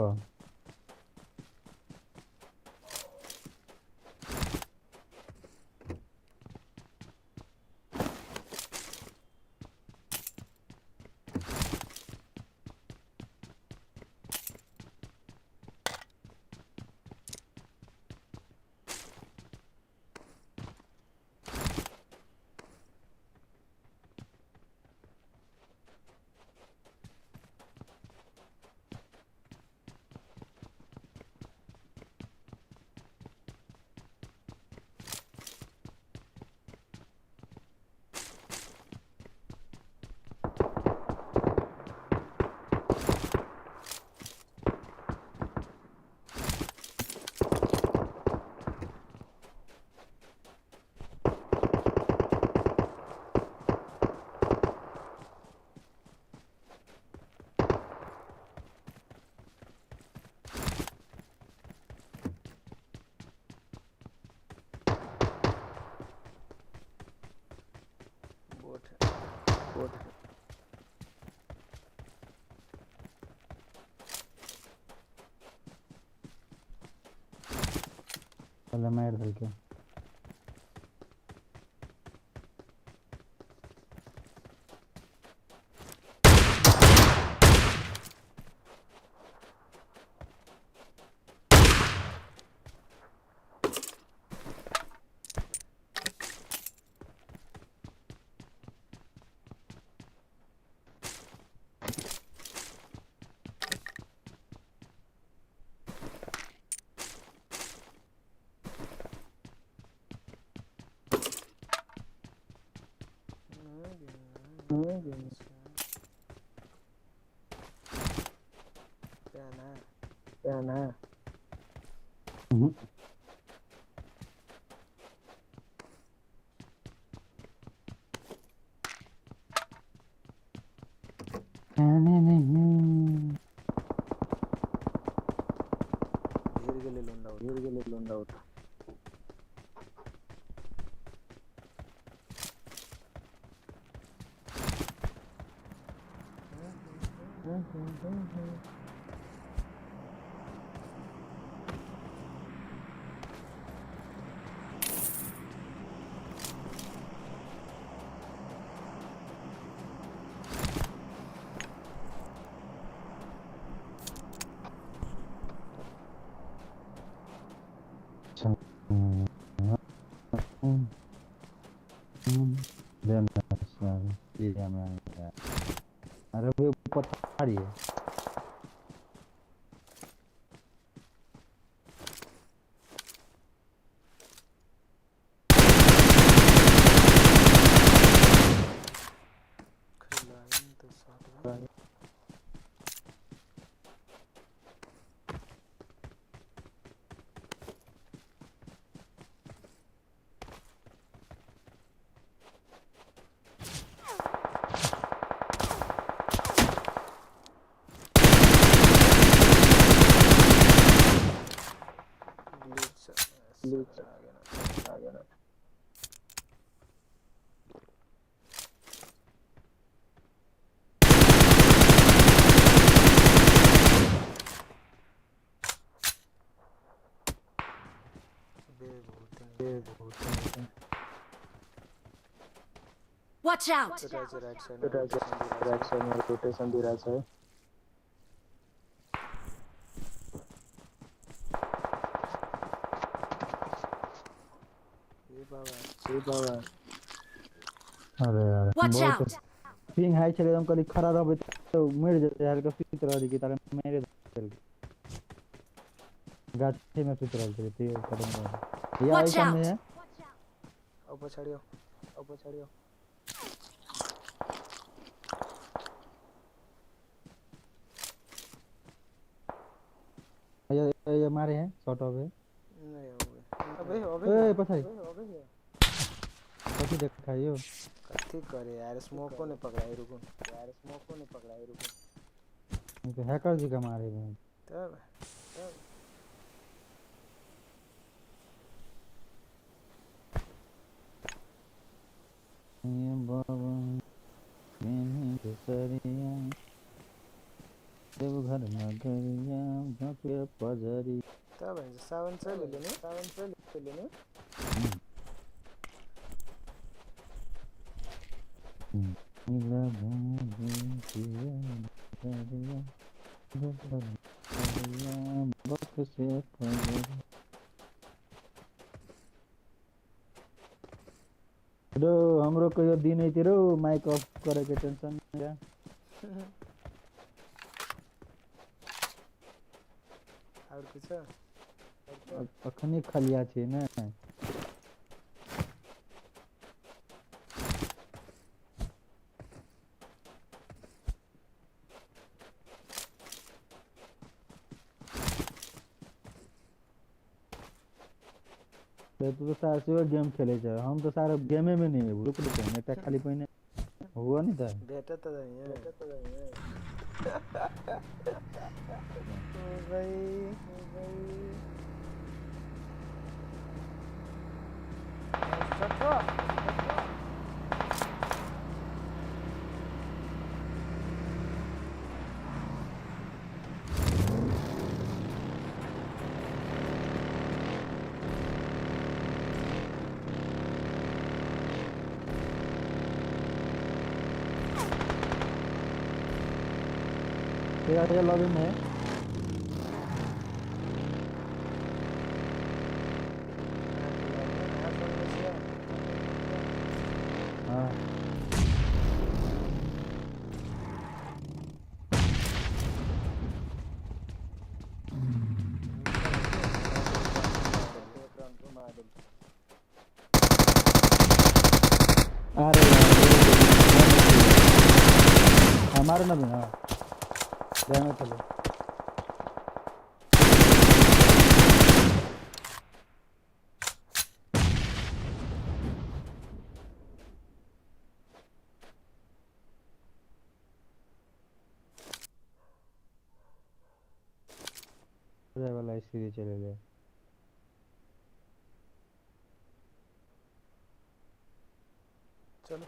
पहिले मारि देलकै। ना अरे वो पथारी है। Watch out! Right side में रोटेशन भी रहा है। ये बाबा अरे यार Watch out! Ping high छले हम कहली खड़ा रहबै त मरि जेतै यार के सुति रहल की तारे मारि देलकै। गाछी में सुति रहल छलै ते खत्म भऽ या Watch सामने out! है। आओ पछाड़ियो आओ पछाड़ियो। ये मारे हैं शॉट ऑफ है। नहीं अबे अबे ए पछाड़ी कथी देखाइयो कथी करे यार स्मोक को नहीं पकड़ाई रुको यार स्मोक को नहीं पकड़ाई रुको। तो हैकर जी का मारे हैं तब ये बाबा मैंने केसरिया देवघर नगरिया झाँके पजरी। तब सावन चल लेने सावन चल लेने रो हमरो कहियो दिन अइते रो माइक ऑफ करे के टेंशन नहीं। और कुछ अखनी खलिया छै ने। तू तो सारा सेहो गेम खेले छै हम तो सारा गेमे में नहीं रुक रुक एकटा खाली पहिने हुआ नहीं था भेटत त नहीं है ओ भाई चलो ये लॉबी में है। हाँ अरे हमारे ना भी। हाँ डैमेज चलो वाला सीधे चले गए। चलो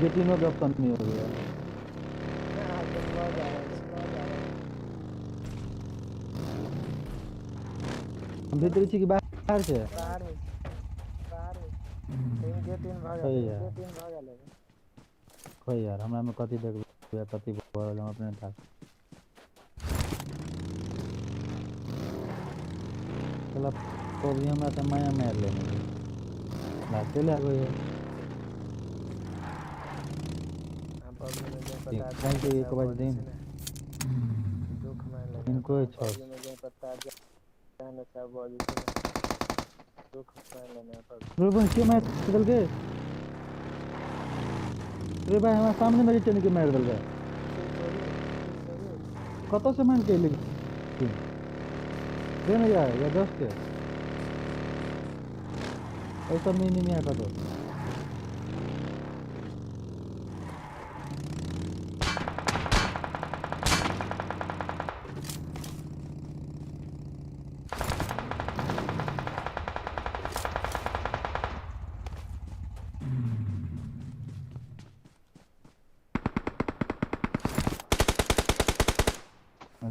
ये तीनों के ऑप्शन नहीं हो गया। हम भीतर छी कि बाहर से? बाहर में, बाहर में। तीन के तीन भाग सही तीन भाग ले। कोई यार हमरा में कथी देखबै कथी भरल हम अपने था। चला पबजी हमरा त माया मार लेने लाते लागो ये। हम पबजी में जे पता thank you एक बार दिन दुख में लगे इनको छो पबजी में जे पता जान सब बॉडी से दुख में लेने पबजी। रे भाई के मार दल के? रे भाई हमरा सामने मेरे चल के मार दल के। कत से मान के ले दे ना यार या जस्ट के ऐसा नहीं नहीं आता तो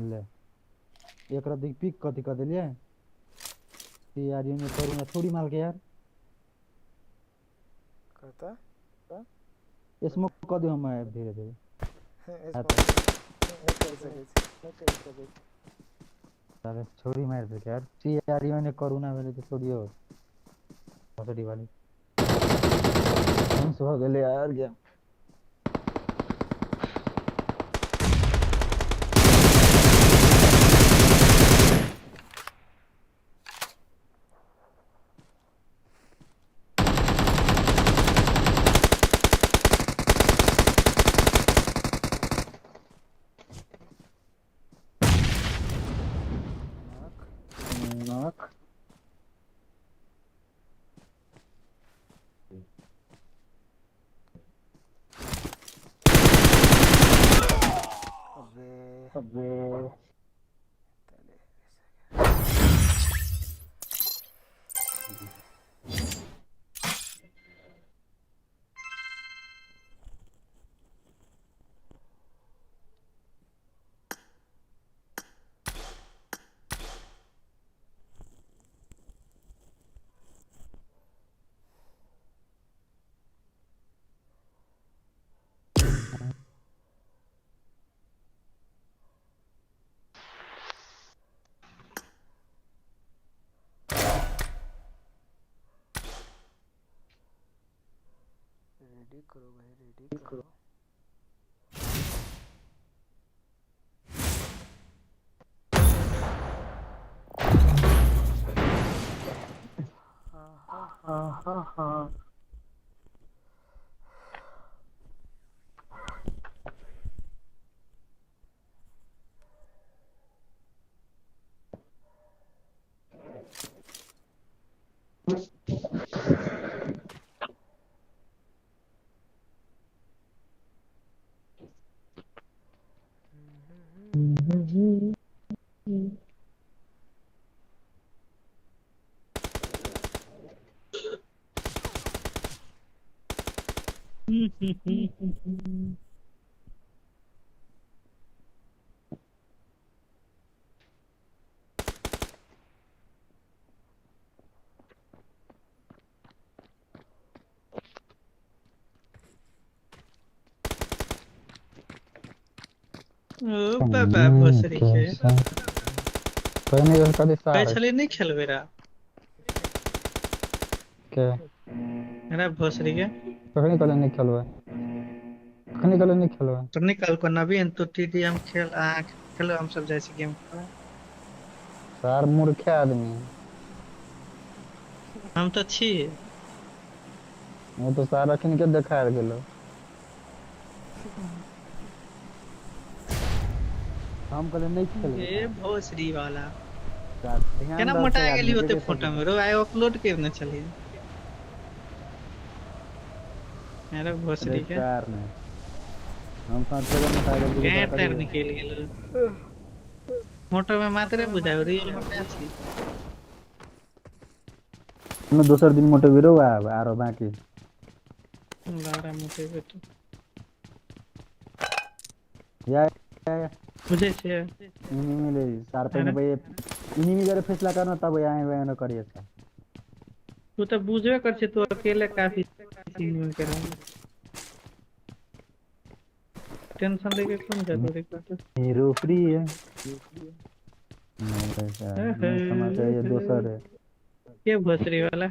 ले एकरा देख पिक कथी क देलिए यार। ये करू ना थोड़ी मार के यार कहता स्मोक क दे हम धीरे धीरे। अरे छोरी मार दे यार। सी यार ये करू ना भेले तो छोड़ियो भसड़ी वाली हम सो गेले यार गेम। अबे रेडी करो भाई, रेडी करो। हाँ हाँ हाँ ओ बाबा भोसड़ी के पहिने जो कदी कहै सार छलियै नहि खेलबै रा के अरे भोसड़ी के कखनी कहले नहीं खेलबै, कखनी कहले नहीं खेलबै। तो निकल को नवीन तू टीडीएम खेल, अहाँ खेलो, हम सब जाइ छी गेम खेले। सार मूर्खे आदमी। हम तऽ छी। वो तो सार अखन के देखार गेलो। हम कहले नहीं खेलबै। ए भोसड़ी वाला सार ध्यान केना दऽ मोटा से गेली आदमी ओते के फोटो में रो, आइ अपलोड करने छलियै। अरे भोसड़ी के सार ने हम साथ के मोटा गेल छी गाँठ तार निकलि गेल फोटो में मात्रे बुझाउ रियल मोटा छी। हम दोसर दिन मोटेबी रो आब आरो बाकी बारा मोटेबे तू या बुझै छियै। इनी मिले सार पहिने पे इनी जरे फैसला करना तब आए वे न करिए छ। तू तऽ बुझबे कर छी, तू अकेले काफी सीन में कर टेंशन लेके कोन जरूरी करतै। हीरो फ्री है नहीं सर नहीं समझ ये दोसर है के भोसड़ी वाला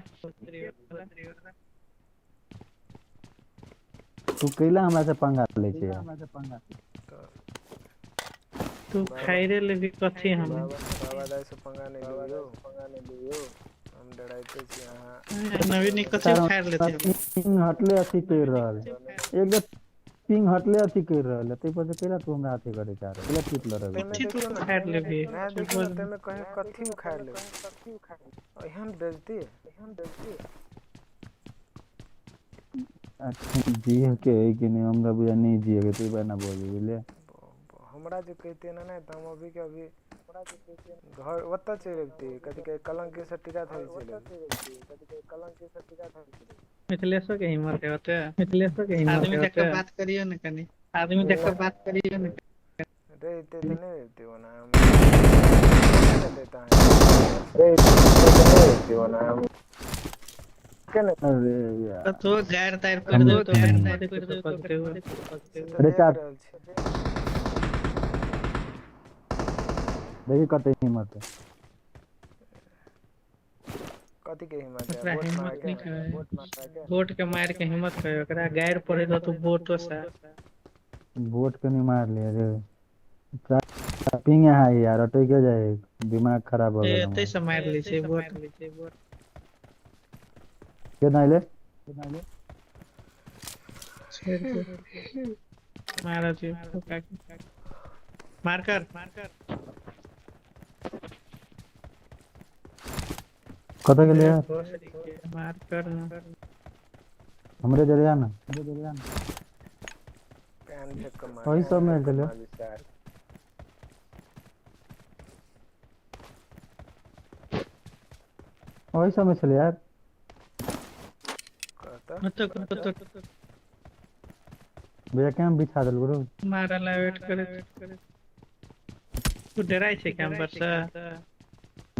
तू कैला हमरा से पंगा ले छै। तू खाइरे लेबी कथी हम बाबा दाई से पंगा नहीं लियो, पंगा नहीं लियो, हम डराइते छी अहाँ। नवीन कथी खाइर लेते। पिंग हटले अथी कर रहल एकदम पिंग हटले अथी कर रहल तै पर से कैला तू हमरा अथी करे चाह रहल कैला पीट लड़ रहल कथी तू खाइर लेबी। मैं देखियो ना तमे कहे कथी उखाड़ लेबी, कथी उखाड़ लेबी, एहन बेइज्जती एहन बेइज्जती। अच्छा जी के है कि नहीं हमरा बुझा नहीं जी के तू बना बोल बुझले। हमरा जे कहते ना नहीं तो हम अभी के अभी घर ओतऽ चलि अबितियै, कथी कहै कलंक से टीका धरि चलि अबितियै, कथी कहै कलंक से टीका धरि चलि अबितियै। मिथिलेशो के हिम्मत है ओते, मिथिलेशो के हिम्मत आदमी देख के बात करियो ने कनी, आदमी देख के बात करियो ने। रे इते तो नहीं अबितियै ओना हम के देता है रे इते तो नहीं अबितियै ओना हम के ने। अरे यार तो गायर तायर कर दो तो गायर तायर कर दो तो अरे चार देखी कते हिम्मत है, कथी के हिम्मत है, वोट मार के, वोट मार के, वोट के मार के हिम्मत है ओकरा गायर पड़े तो वोटो से वोट के नहीं मार ले रे पिंग है यार अटक जाए दिमाग खराब हो गेल। एते से मार ले छै वोट के नहीं ले मारा जी मार कर मार कर कत गेलै यार मार कर हमरे जरिया ना, हमरे जरिया ना पैन फेंक के मार वही सब मिल गेलै। वही सब में छलै यार कत कत भैया कैम बिछा देल गुरु मारला वेट करे तू डराइ छै कैम पर से।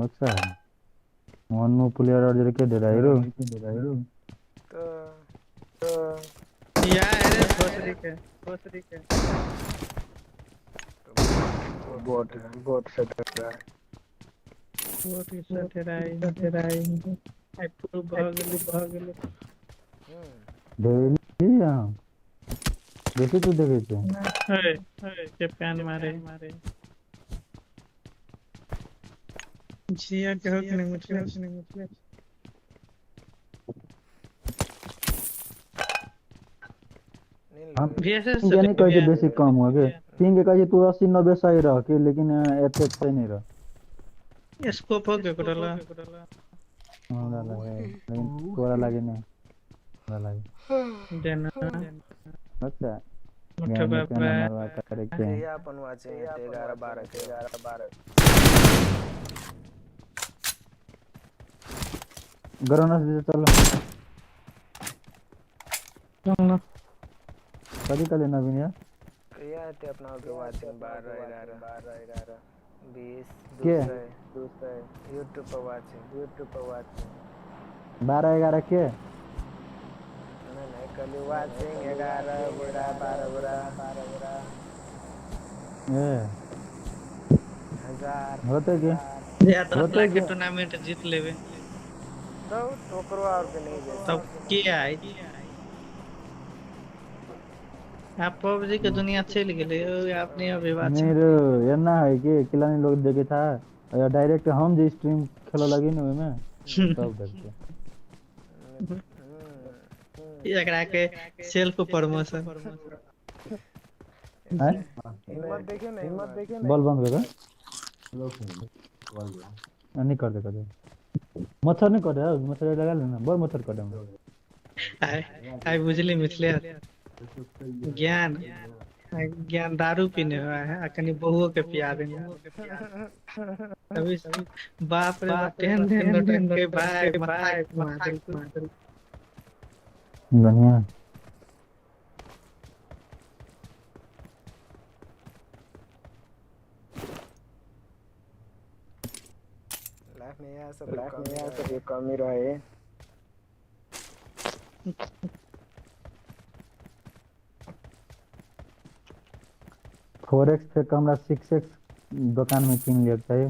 अच्छा मोनू प्लेयर और जरे के डराइ रो तो या अरे भोसड़ी के बोट बोट से डरा बोट से डराइ डराइ आई पूरा भग गेल डेली बेसी तू देखे छै हे हे के पैन मारे मारे जिया के हक नहीं मुझे। हम बीएसएस पिंग नहीं कहै छै बेसी कम हो के पिंग के कहै छै तू 80 90 सही रह के, लेकिन एते सही नहीं रह। स्कोप हो के करला हमरा लगे लेकिन तोरा लागे नहीं, हमरा लागे देना। अच्छा मोटा बाबा करे के या अपन वाचे 11 12 के 11 12 गरोनस दे चलो चलो कभी कल नवीन यार कहिया हेतै अपना के वाचिंग 12 11 12 11 20 के 200 यूट्यूब पर वाचिंग, यूट्यूब पर वाचिंग 12 11 के नहीं नहीं कल वाचिंग 11 बुरा 12 बुरा 12 बुरा ए हजार होते के या 10 लाख के टूर्नामेंट जीत लेबे तो ओकरो और के नहीं जाए तब के आइ। आप पबजी के दुनिया चलि गेलै अपने अभी बात नहीं रे एना है कि किलानी लोग देखे था या डायरेक्ट हम जे स्ट्रीम खेले लगी न ओमे तब देखते एकरा के सेल्फ प्रमोशन हैं। हिम्मत देखियो ना, हिम्मत देखियो ना। बॉल बंद कर दे, नहीं कर दे, कर दे मच्छर नहीं कटे, मच्छर लगा लेना, बड़ मच्छर कटे। आइ आइ बुझली मिथिले ज्ञान ज्ञान दारू पीने हुआ है आ कनी बहुओ के पिया देने। अभी बाप रे बाप तेहन तेहन नौटंकी के भाई भाई मार देलको। बढ़िया लाइफ में यह सब कमी कमी रहे। फोर एक्स पे हमरा 6x दुकान में किन लिया चाहिए,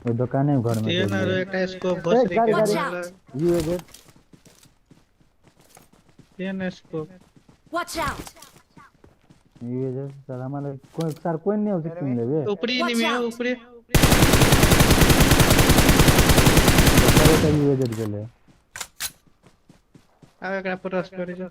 वो दुकाने घर में तेहन आरो एकटा स्कोप भोसड़ी के Watch out! You एजे तेहन स्कोप। Watch out! You एजे सर हमारे कोई सर कोई नहीं हो किन लेबे ऊपरी Watch enemy out! ऊपरी सर का you एजे गेले। आब एकरा पर रश करै जो।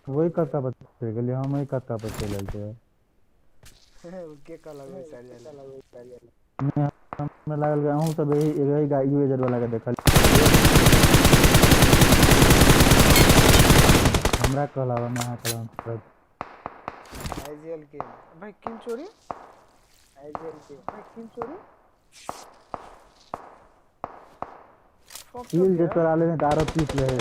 वही कत्ता पर चलि गेलियै हम, वही कत्ता पर चलि आयल छियै। के कहलक बैसार जाय लए? नहि, हमरा लागल कि अहूँ सब यही यही यूएजर वाला के देखल, हमरा कहला हम अहाँ कहला आईजीएल के भाई किल चोरी, आईजीएल के भाई किल चोरी। किल जे तोरा लेने तऽ आरो पीस ले हे।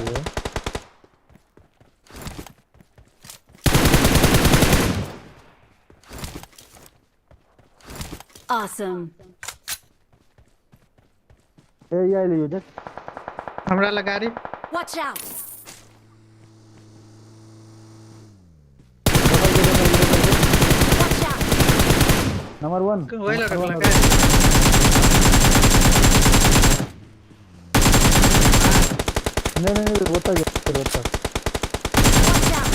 Awesome. ए आयल यूजर हमरा लग गाड़ी। Watch out! Watch out! Number 1 ओहि लग रखलक नहीं नहीं नहीं ओतऽ गेल ओतऽ। Watch out!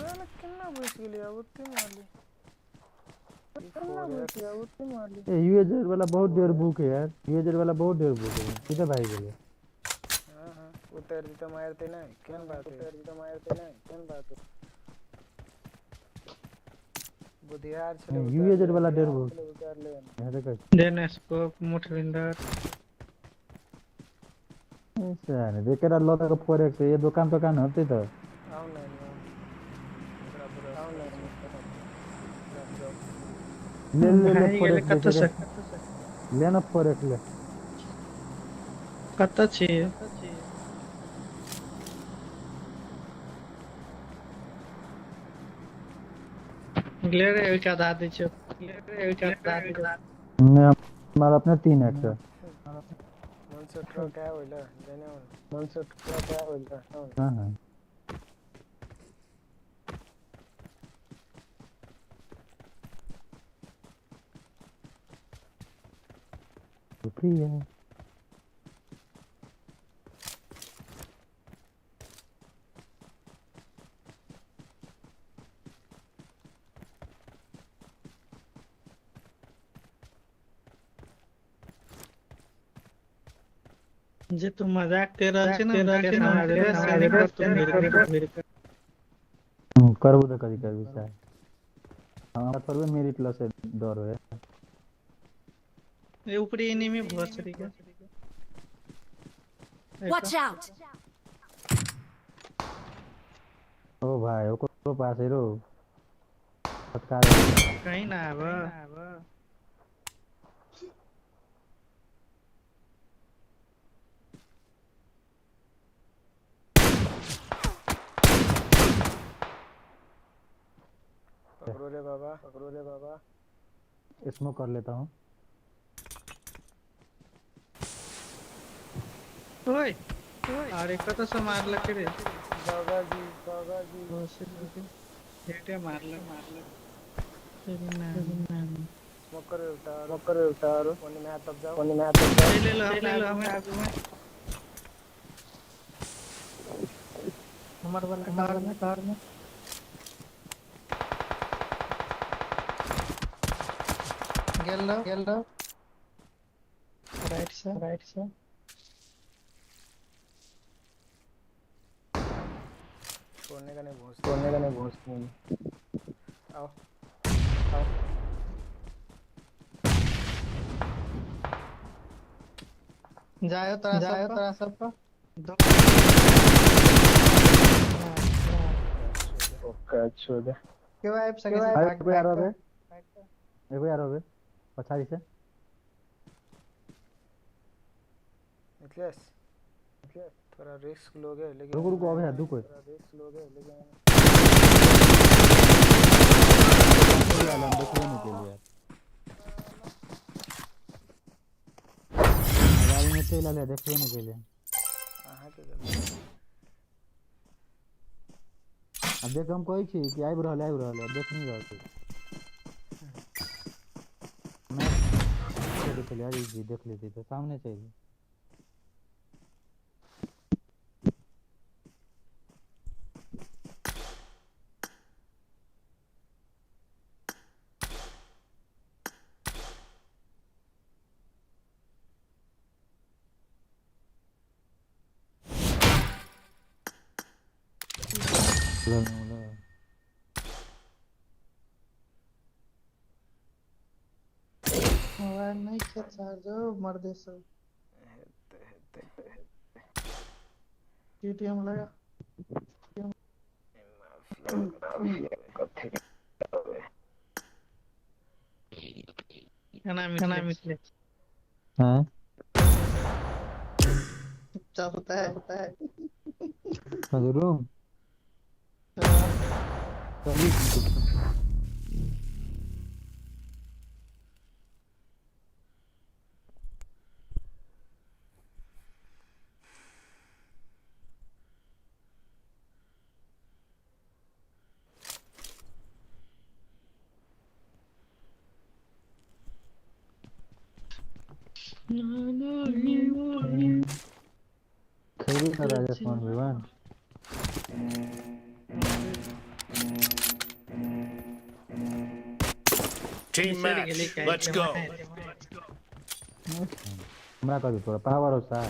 साला केना घुसि गेलै ओते मारली, केना घुसि गेलै ओते मारली। ए यूएजर वाला बहुत देर भूख है यार, यूएजर वाला बहुत देर भूख है, सीधे भाग गेलै। हां हां उतर जेतै मारतै नहि, केहन बात है, उतर जेतै मारतै नहि, केहन बात है। बुधियार छलै यूएजर वाला देर भूख उतार ले। देखै देन स्कोप मुठविंदर सर एकरा लऽ के 4x ये दुकान तोकान होतै तऽ आउ ने ओकरा पर आउ ने ले ले ले भागि गेलै 4x कतऽ से ले ना 4x ले। कतऽ छियै? ग्लेर एक आधा दै छियौ, ग्लेर एक आधा दै छियौ। नहीं हमारा अपने 3x है। मन से ट्रक है ओइला जाने मन से ट्रक है ओइला। हां हां फ्री है। जे तू मजाक कर रहल छी ना करबो तऽ कथी करबी सर, हमरा थोड़बे मेरिट लऽ से डर होय। ए ऊपरी एनिमी भोसड़ी के। Watch out! ओ भाई ओकरो पास है रो फटकार कहीं ना आब। पकड़ो रे बाबा, पकड़ो रे बाबा। स्मोक कर लेता हूँ। ओए अरे कत से मारलक रे बाबा जी बाबा जी हेटे मारलक मारलक मकर उतार मकर उतार ओने में हाथ तब जाओ ओने में हाथ तब जाओ ले लो ले लो हमें आगू में हमर वाला कार में गेल लो राइट से छोड़ने का नहीं भोस छोड़ने का नहीं भोस नहीं। आओ आओ जायो तोरा सब पर ओके अच्छा दे केओ आबि सकै छै एगो यार होबे एगो यार होबे पछाड़ी से मिथिलेश थोड़ा रिस्क लोगे लेकिन रुको रुको अबे दू कोई थोड़ा रिस्क लोगे लेकिन हम देखबे नहीं केलिए यार गाड़ी में चल आले देखबे नहीं केलिए अहाँ के गलती। अब देख हम कहै छी कि आबि रहल है देख नहीं रहल छी मैं देख ले यार जी देख लेती तो सामने चल मोबाइल नहीं के चार्ज मर दे सब टीटीएम लगा खाना मिले हां चुपचाप होता है रूम खेली ना राजेश वन we one. Team match. Let's go. हमरा कह तोरा पावर हो सा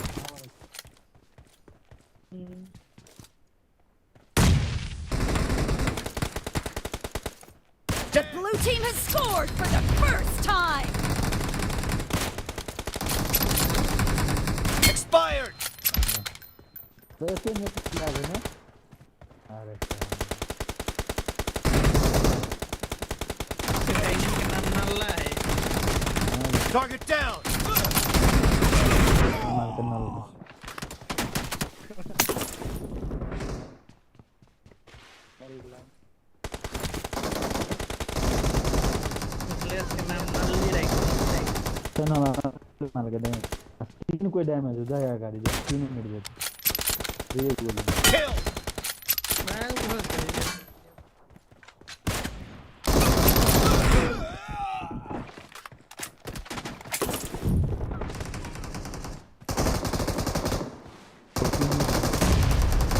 The blue team has scored for the first time. Expired. तो ऐसे में लागे ना अरे नल्ला है Target down. मार के नल प्लेयर के नाम नल्ली राख तो ना मार के डैमेज तीन कोई डैमेज हो जाएगा गाड़ी जो 3 मिनट देते ये गोली Kill. मैं बहुत सही है।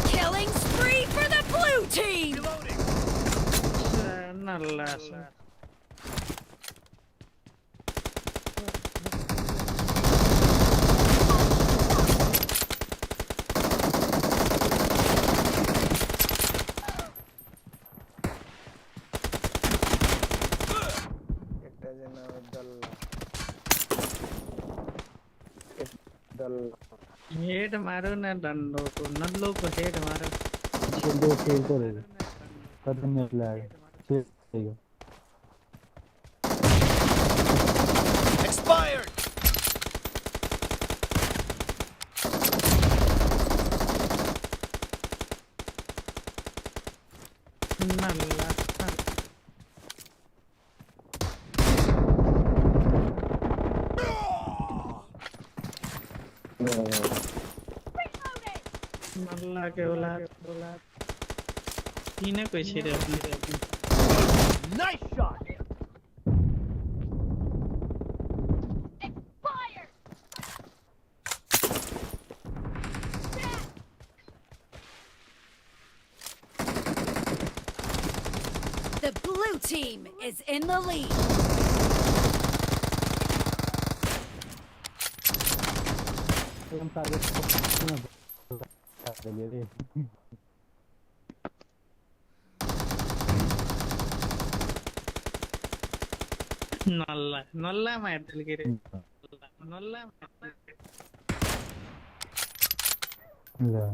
Killing spree for the blue team. Reloading. नल्ला सा एकटा जेना दल्ला एक दल्ला हेड मारो ना डंडो को नल्लो को हेड मारो खेल दो खेल तो रहे कदम मिनट लागे ठीक है Expired. नल्ला Reloading. मल्ला के औलाद ई नै कोई छै रे अपने। Nice shot. Expired! The blue team is in the lead. एकदम टारगेट देलियै रे। नल्ला नल्ला मारि देलकै रे, नल्ला। ले,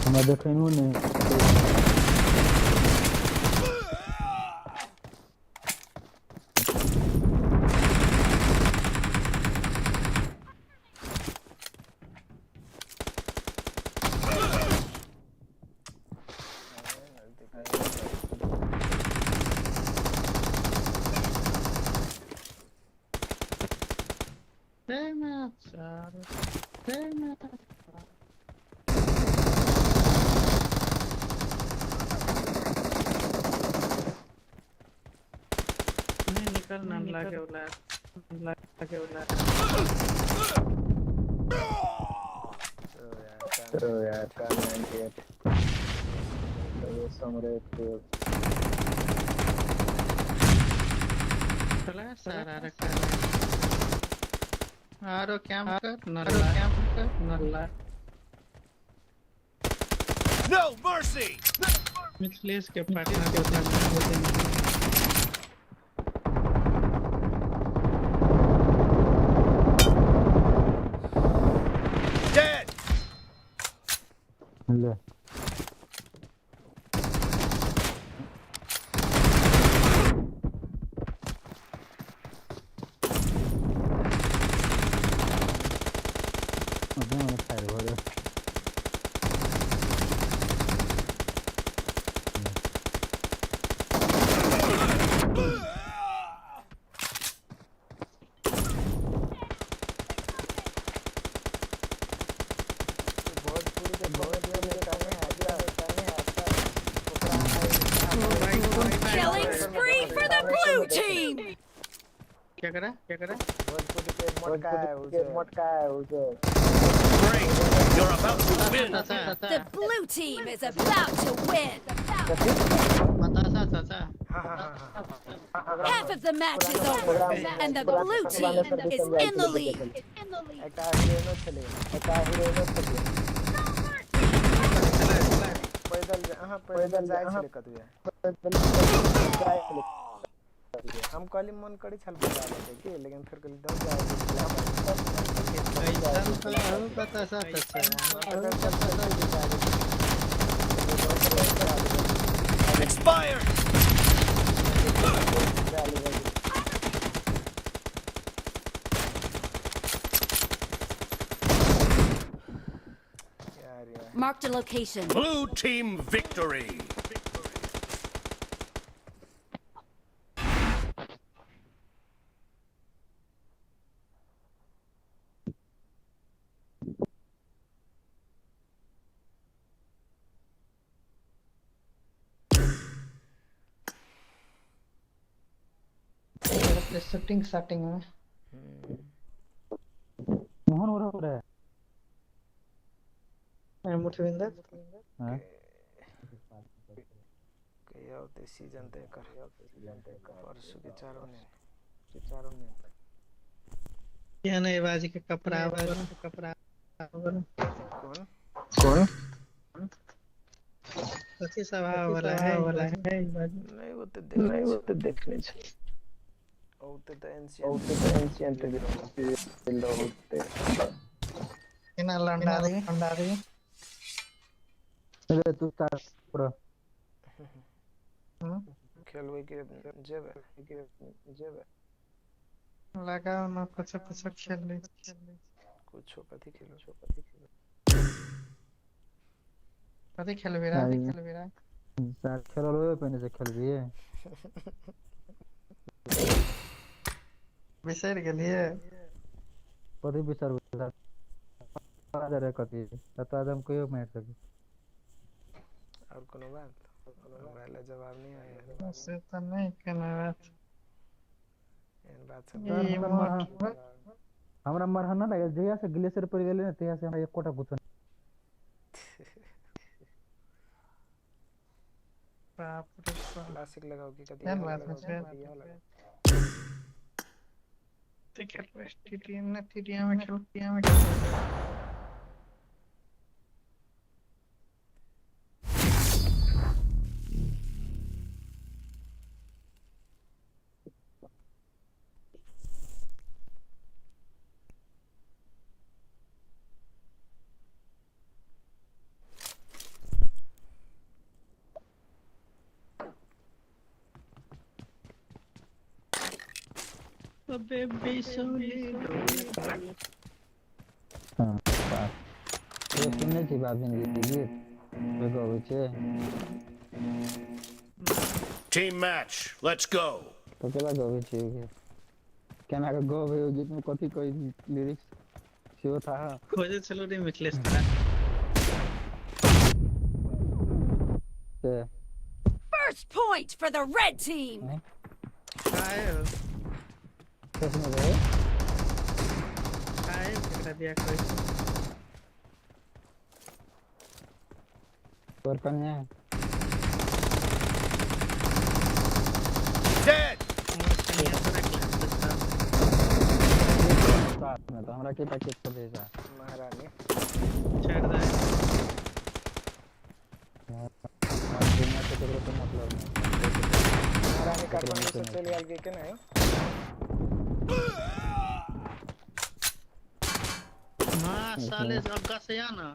हमरा देखैनो नहि। नहीं निकल, नल्ला के औलाद, नल्ला के औलाद। तो यार 98 तो ये समरे चला सारा रखा आरो कैंप कर, नल्ला कैंप कर, नल्ला। No mercy. Mithilesh के पार्टनर के साथ होते हैं। Dead. ले, अपने फायर भऽ गेल। भोजपुरी के कॉमेडी में गाने आता ओकरा Killing spree for the blue team! क्या करा क्या करा? भोजपुरी के मोटका है उसे, मोटका है उसे। Great. You're about to win. The blue team is about to win. बतासा चाचा। हाँ हाँ हाँ हाँ। Half of the match is over, and the blue team is in the lead. एकटा हीरोइनो छलै, एकटा हीरोइनो छलै। पैदल अहाँ पैदल जाइ छलै कतौ, पैदल जाइ छलै। हम कहली मन करै छल बजाबऽ के की, लेकिन फेर कहली दम जाइ। कैसन तो बतासा चाचा। Expired. यार यार। Marked a location. Blue team victory. Shooting starting में मोहन हो रहा है। मुठविंदर। हाँ? कहिया होते सीजन तय कर, परसों के चारों ने, के चारों ने। क्या नहीं बाजी के कपड़ा बाजी के कपड़ा। कौन कौन? कथी स्वभाव वाला है वाला है बाजी? नहीं, वो तो नहीं, वो तो देखने छे। औते तो एंशियंट, औते तो एंशियंट होते। इना लंडा दे, लंडा दे। अरे तू स्टार्ट पूरा। खेलबै के जेबै के जेबै। लगाओ ना कुछ कुछ खेल ले। कुछो कथी खेलो, कथी खेलो? कथी खेलबे रे, खेलबे रे? सर खेलल होबे पहिने से खेलबिए। बिसरि गेलियै? कथी बिसरबै? आवाज रहे कथी तत बाद हम कहियो मारि सकी। और कोनो बात हमरा ले जवाब नहीं आया। से त नहीं केना बात। एहन बात सब हमरा मरहन ना लागल जहिया से ग्लेशियर पड़ गेलै ने तहिया से हमरा एकोटा कुछो। बाप रे बाप। क्लासिक लगाओ की कथी एहन बात छै। ठीक है टीटीएम ने टीटीएम में खेल टीटीएम में खेल। अबे बेसोले हां तो सुनने छी बाबिन गीत गबै छै। Team match, let's go. तो केना गबै छै गीत, केना के गबै ओ गीत में कथि कोई लिरिक्स सेहो था। खोजे चलो रे मिथिलेश तोरा। First point for the red team. आए कसमे रे आए एकरा बियाह करै छै तोर कन्या। Dead. कन्या तोरा क्लास में तो हमरा के पैकेज पर भेजा महारानी छोड़ दे। दुनिया से केकरो तो मतलब नहीं। महारानी काठमांडू से चलि आयल के केना है? मां साले अग्गा से आ ना।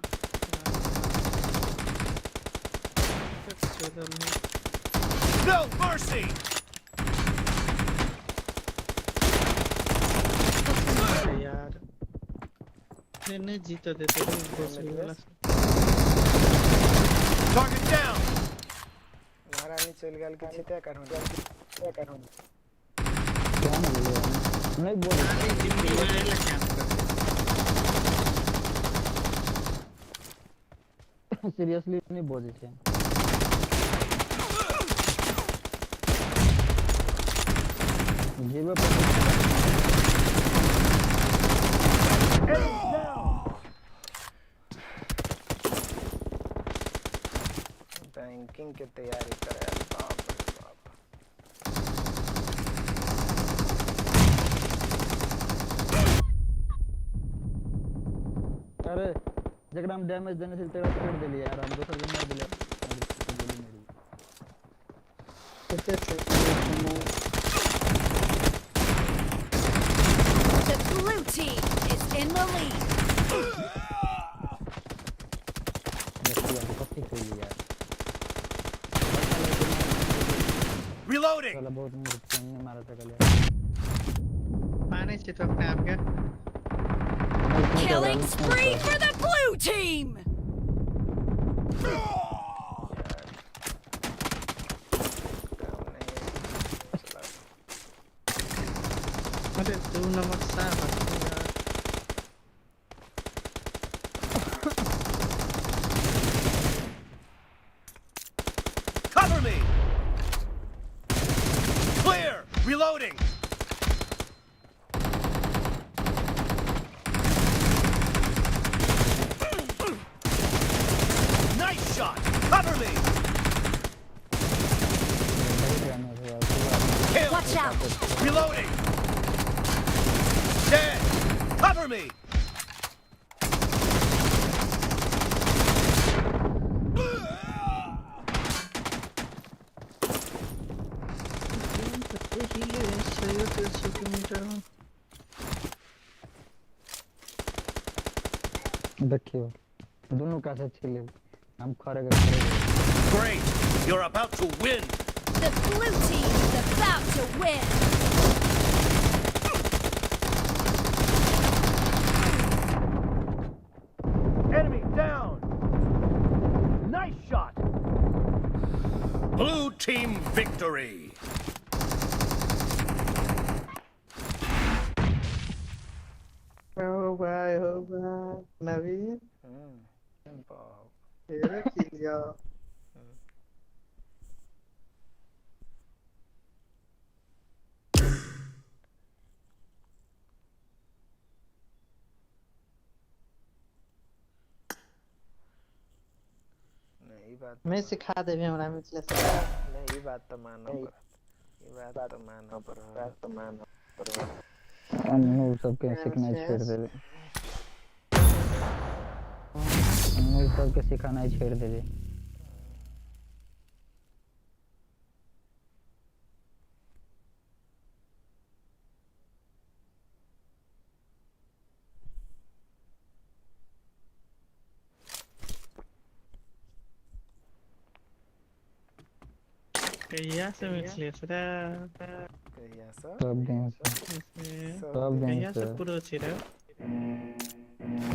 No mercy. यार नहीं नहीं जीत देते रे वाला। Target down. महारानी चलि गेल कि छिते काठमांडू। क्या नहीं बोले नहीं बोले जिम्मी मारे ला क्या सीरियसली नहीं बोले छे। जीवे बैंकिंग के तैयारी करे। बाप रे बाप। अरे जकरा हम डैमेज देने छल तकरा छोड़ देलियै यार, हम दोसर के मार देलियै गोली मारि। The blue team is in the lead. देखिए हम कथी कइली यार। Reloading. साला बहुत मूर्ख छै, नहीं मारा सकल यार। माने छै तो अपने आप के। Killing spree for the blue team. अरे 2 नंबर साहब यार। Cover me. Clear. Reloading. Nice shot. Cover me. Kill. Watch out. Reloading. Dead. Cover me. देखियो दोनों का से छीले हम खड़े के खड़े। Great. You're about to win. The blue team is about to win. Enemy down. Nice shot. Blue team victory. Oh भाई, oh भाई। नवीन बाप। 13 किल यो। नहीं ई बात मैं सिखा देबे हमरा मिथिलेश। नहीं ई बात तो मानऽ पड़त, ई बात तो मानऽ पड़त, तो मानऽ पड़त। हम सबके सिखनाइ छोड़ि देबै, हम सबके सिखानाइ छोड़ि देबै। कहिया से मिथिलेश रे? कहिया से? सब दिन से, सब दिन कहिया से। से प्रो छी रे?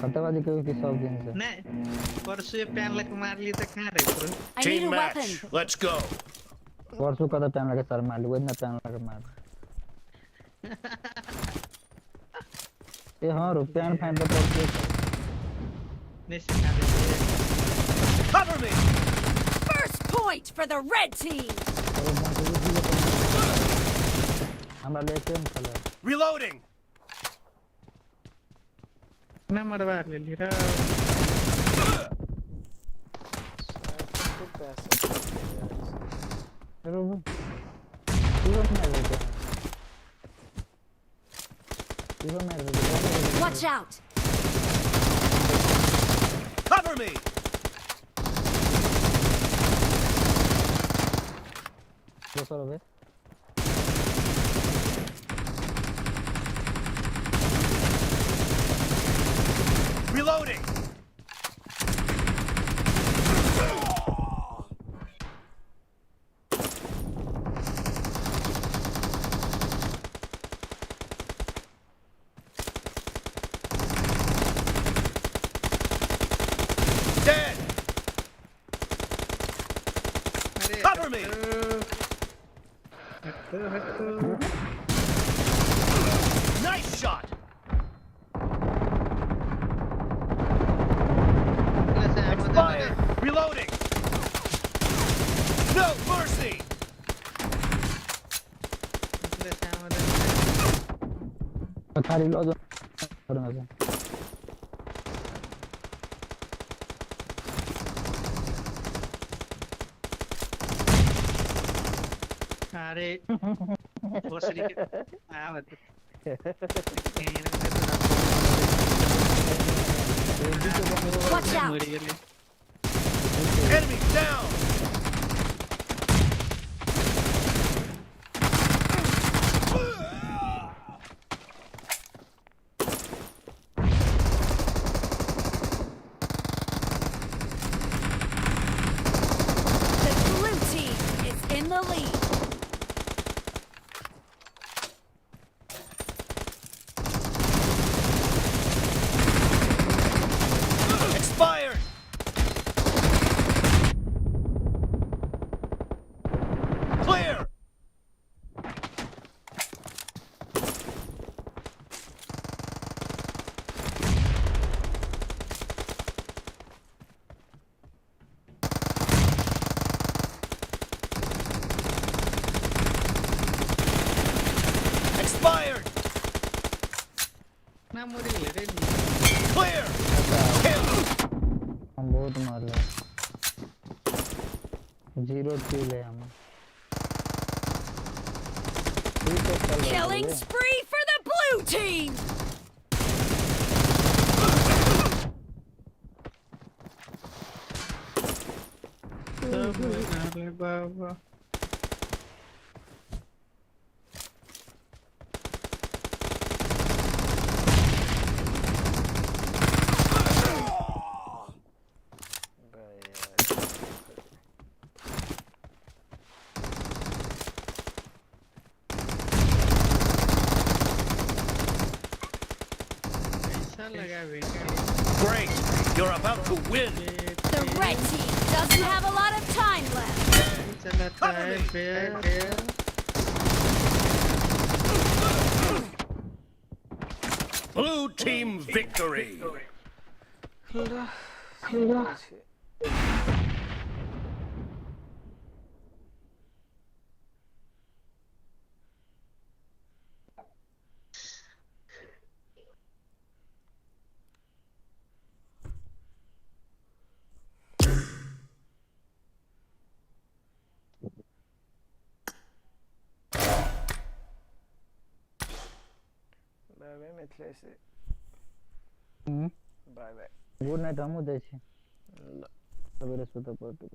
कते बाजी कहू कि सब दिन से? नहीं परसू पैन लग मारली त कहाँ रहे pro? I need Team a match. weapon. Let's go. परसू कते टाइम लगे सर मारली, ओहि दिना टाइम लगे मार। ए हाँ रो पैन फाइन त परसू। नहीं सिखा देबे। Cover me. First point for the red team. हमरा लेके हम चले। Reloading. ना मरवा लेली रे। खूब पैसा रो इहो मार देते, इहो मार देते। Watch out. Cover me. दोसर होबे। Reloading. Dead. अरे Cover me. हटो हटो। Nice shot. Expired. Reloading. No mercy. पछाड़ी लऽ जो घरमे से। अरे भोसड़ी के आवत। Watch out. मरि गेलै। Enemy down. The blue team is in the lead. Expired. Clear. Expired. ना मरि गेलै रे। Clear. Kill. हम बहुत मारले, 0 किल है हम। Killing spree for the blue team. सब अरे बाबा। पैसा लगा बेटा। Great. You're about to win. The red team doesn't have a lot of time left. चलाता है फिर। Blue team victory. Bye bye Mithilesh. Bye bye. Good night. हमहूँ जाइ छी, सवेरे सुतऽ पड़तै।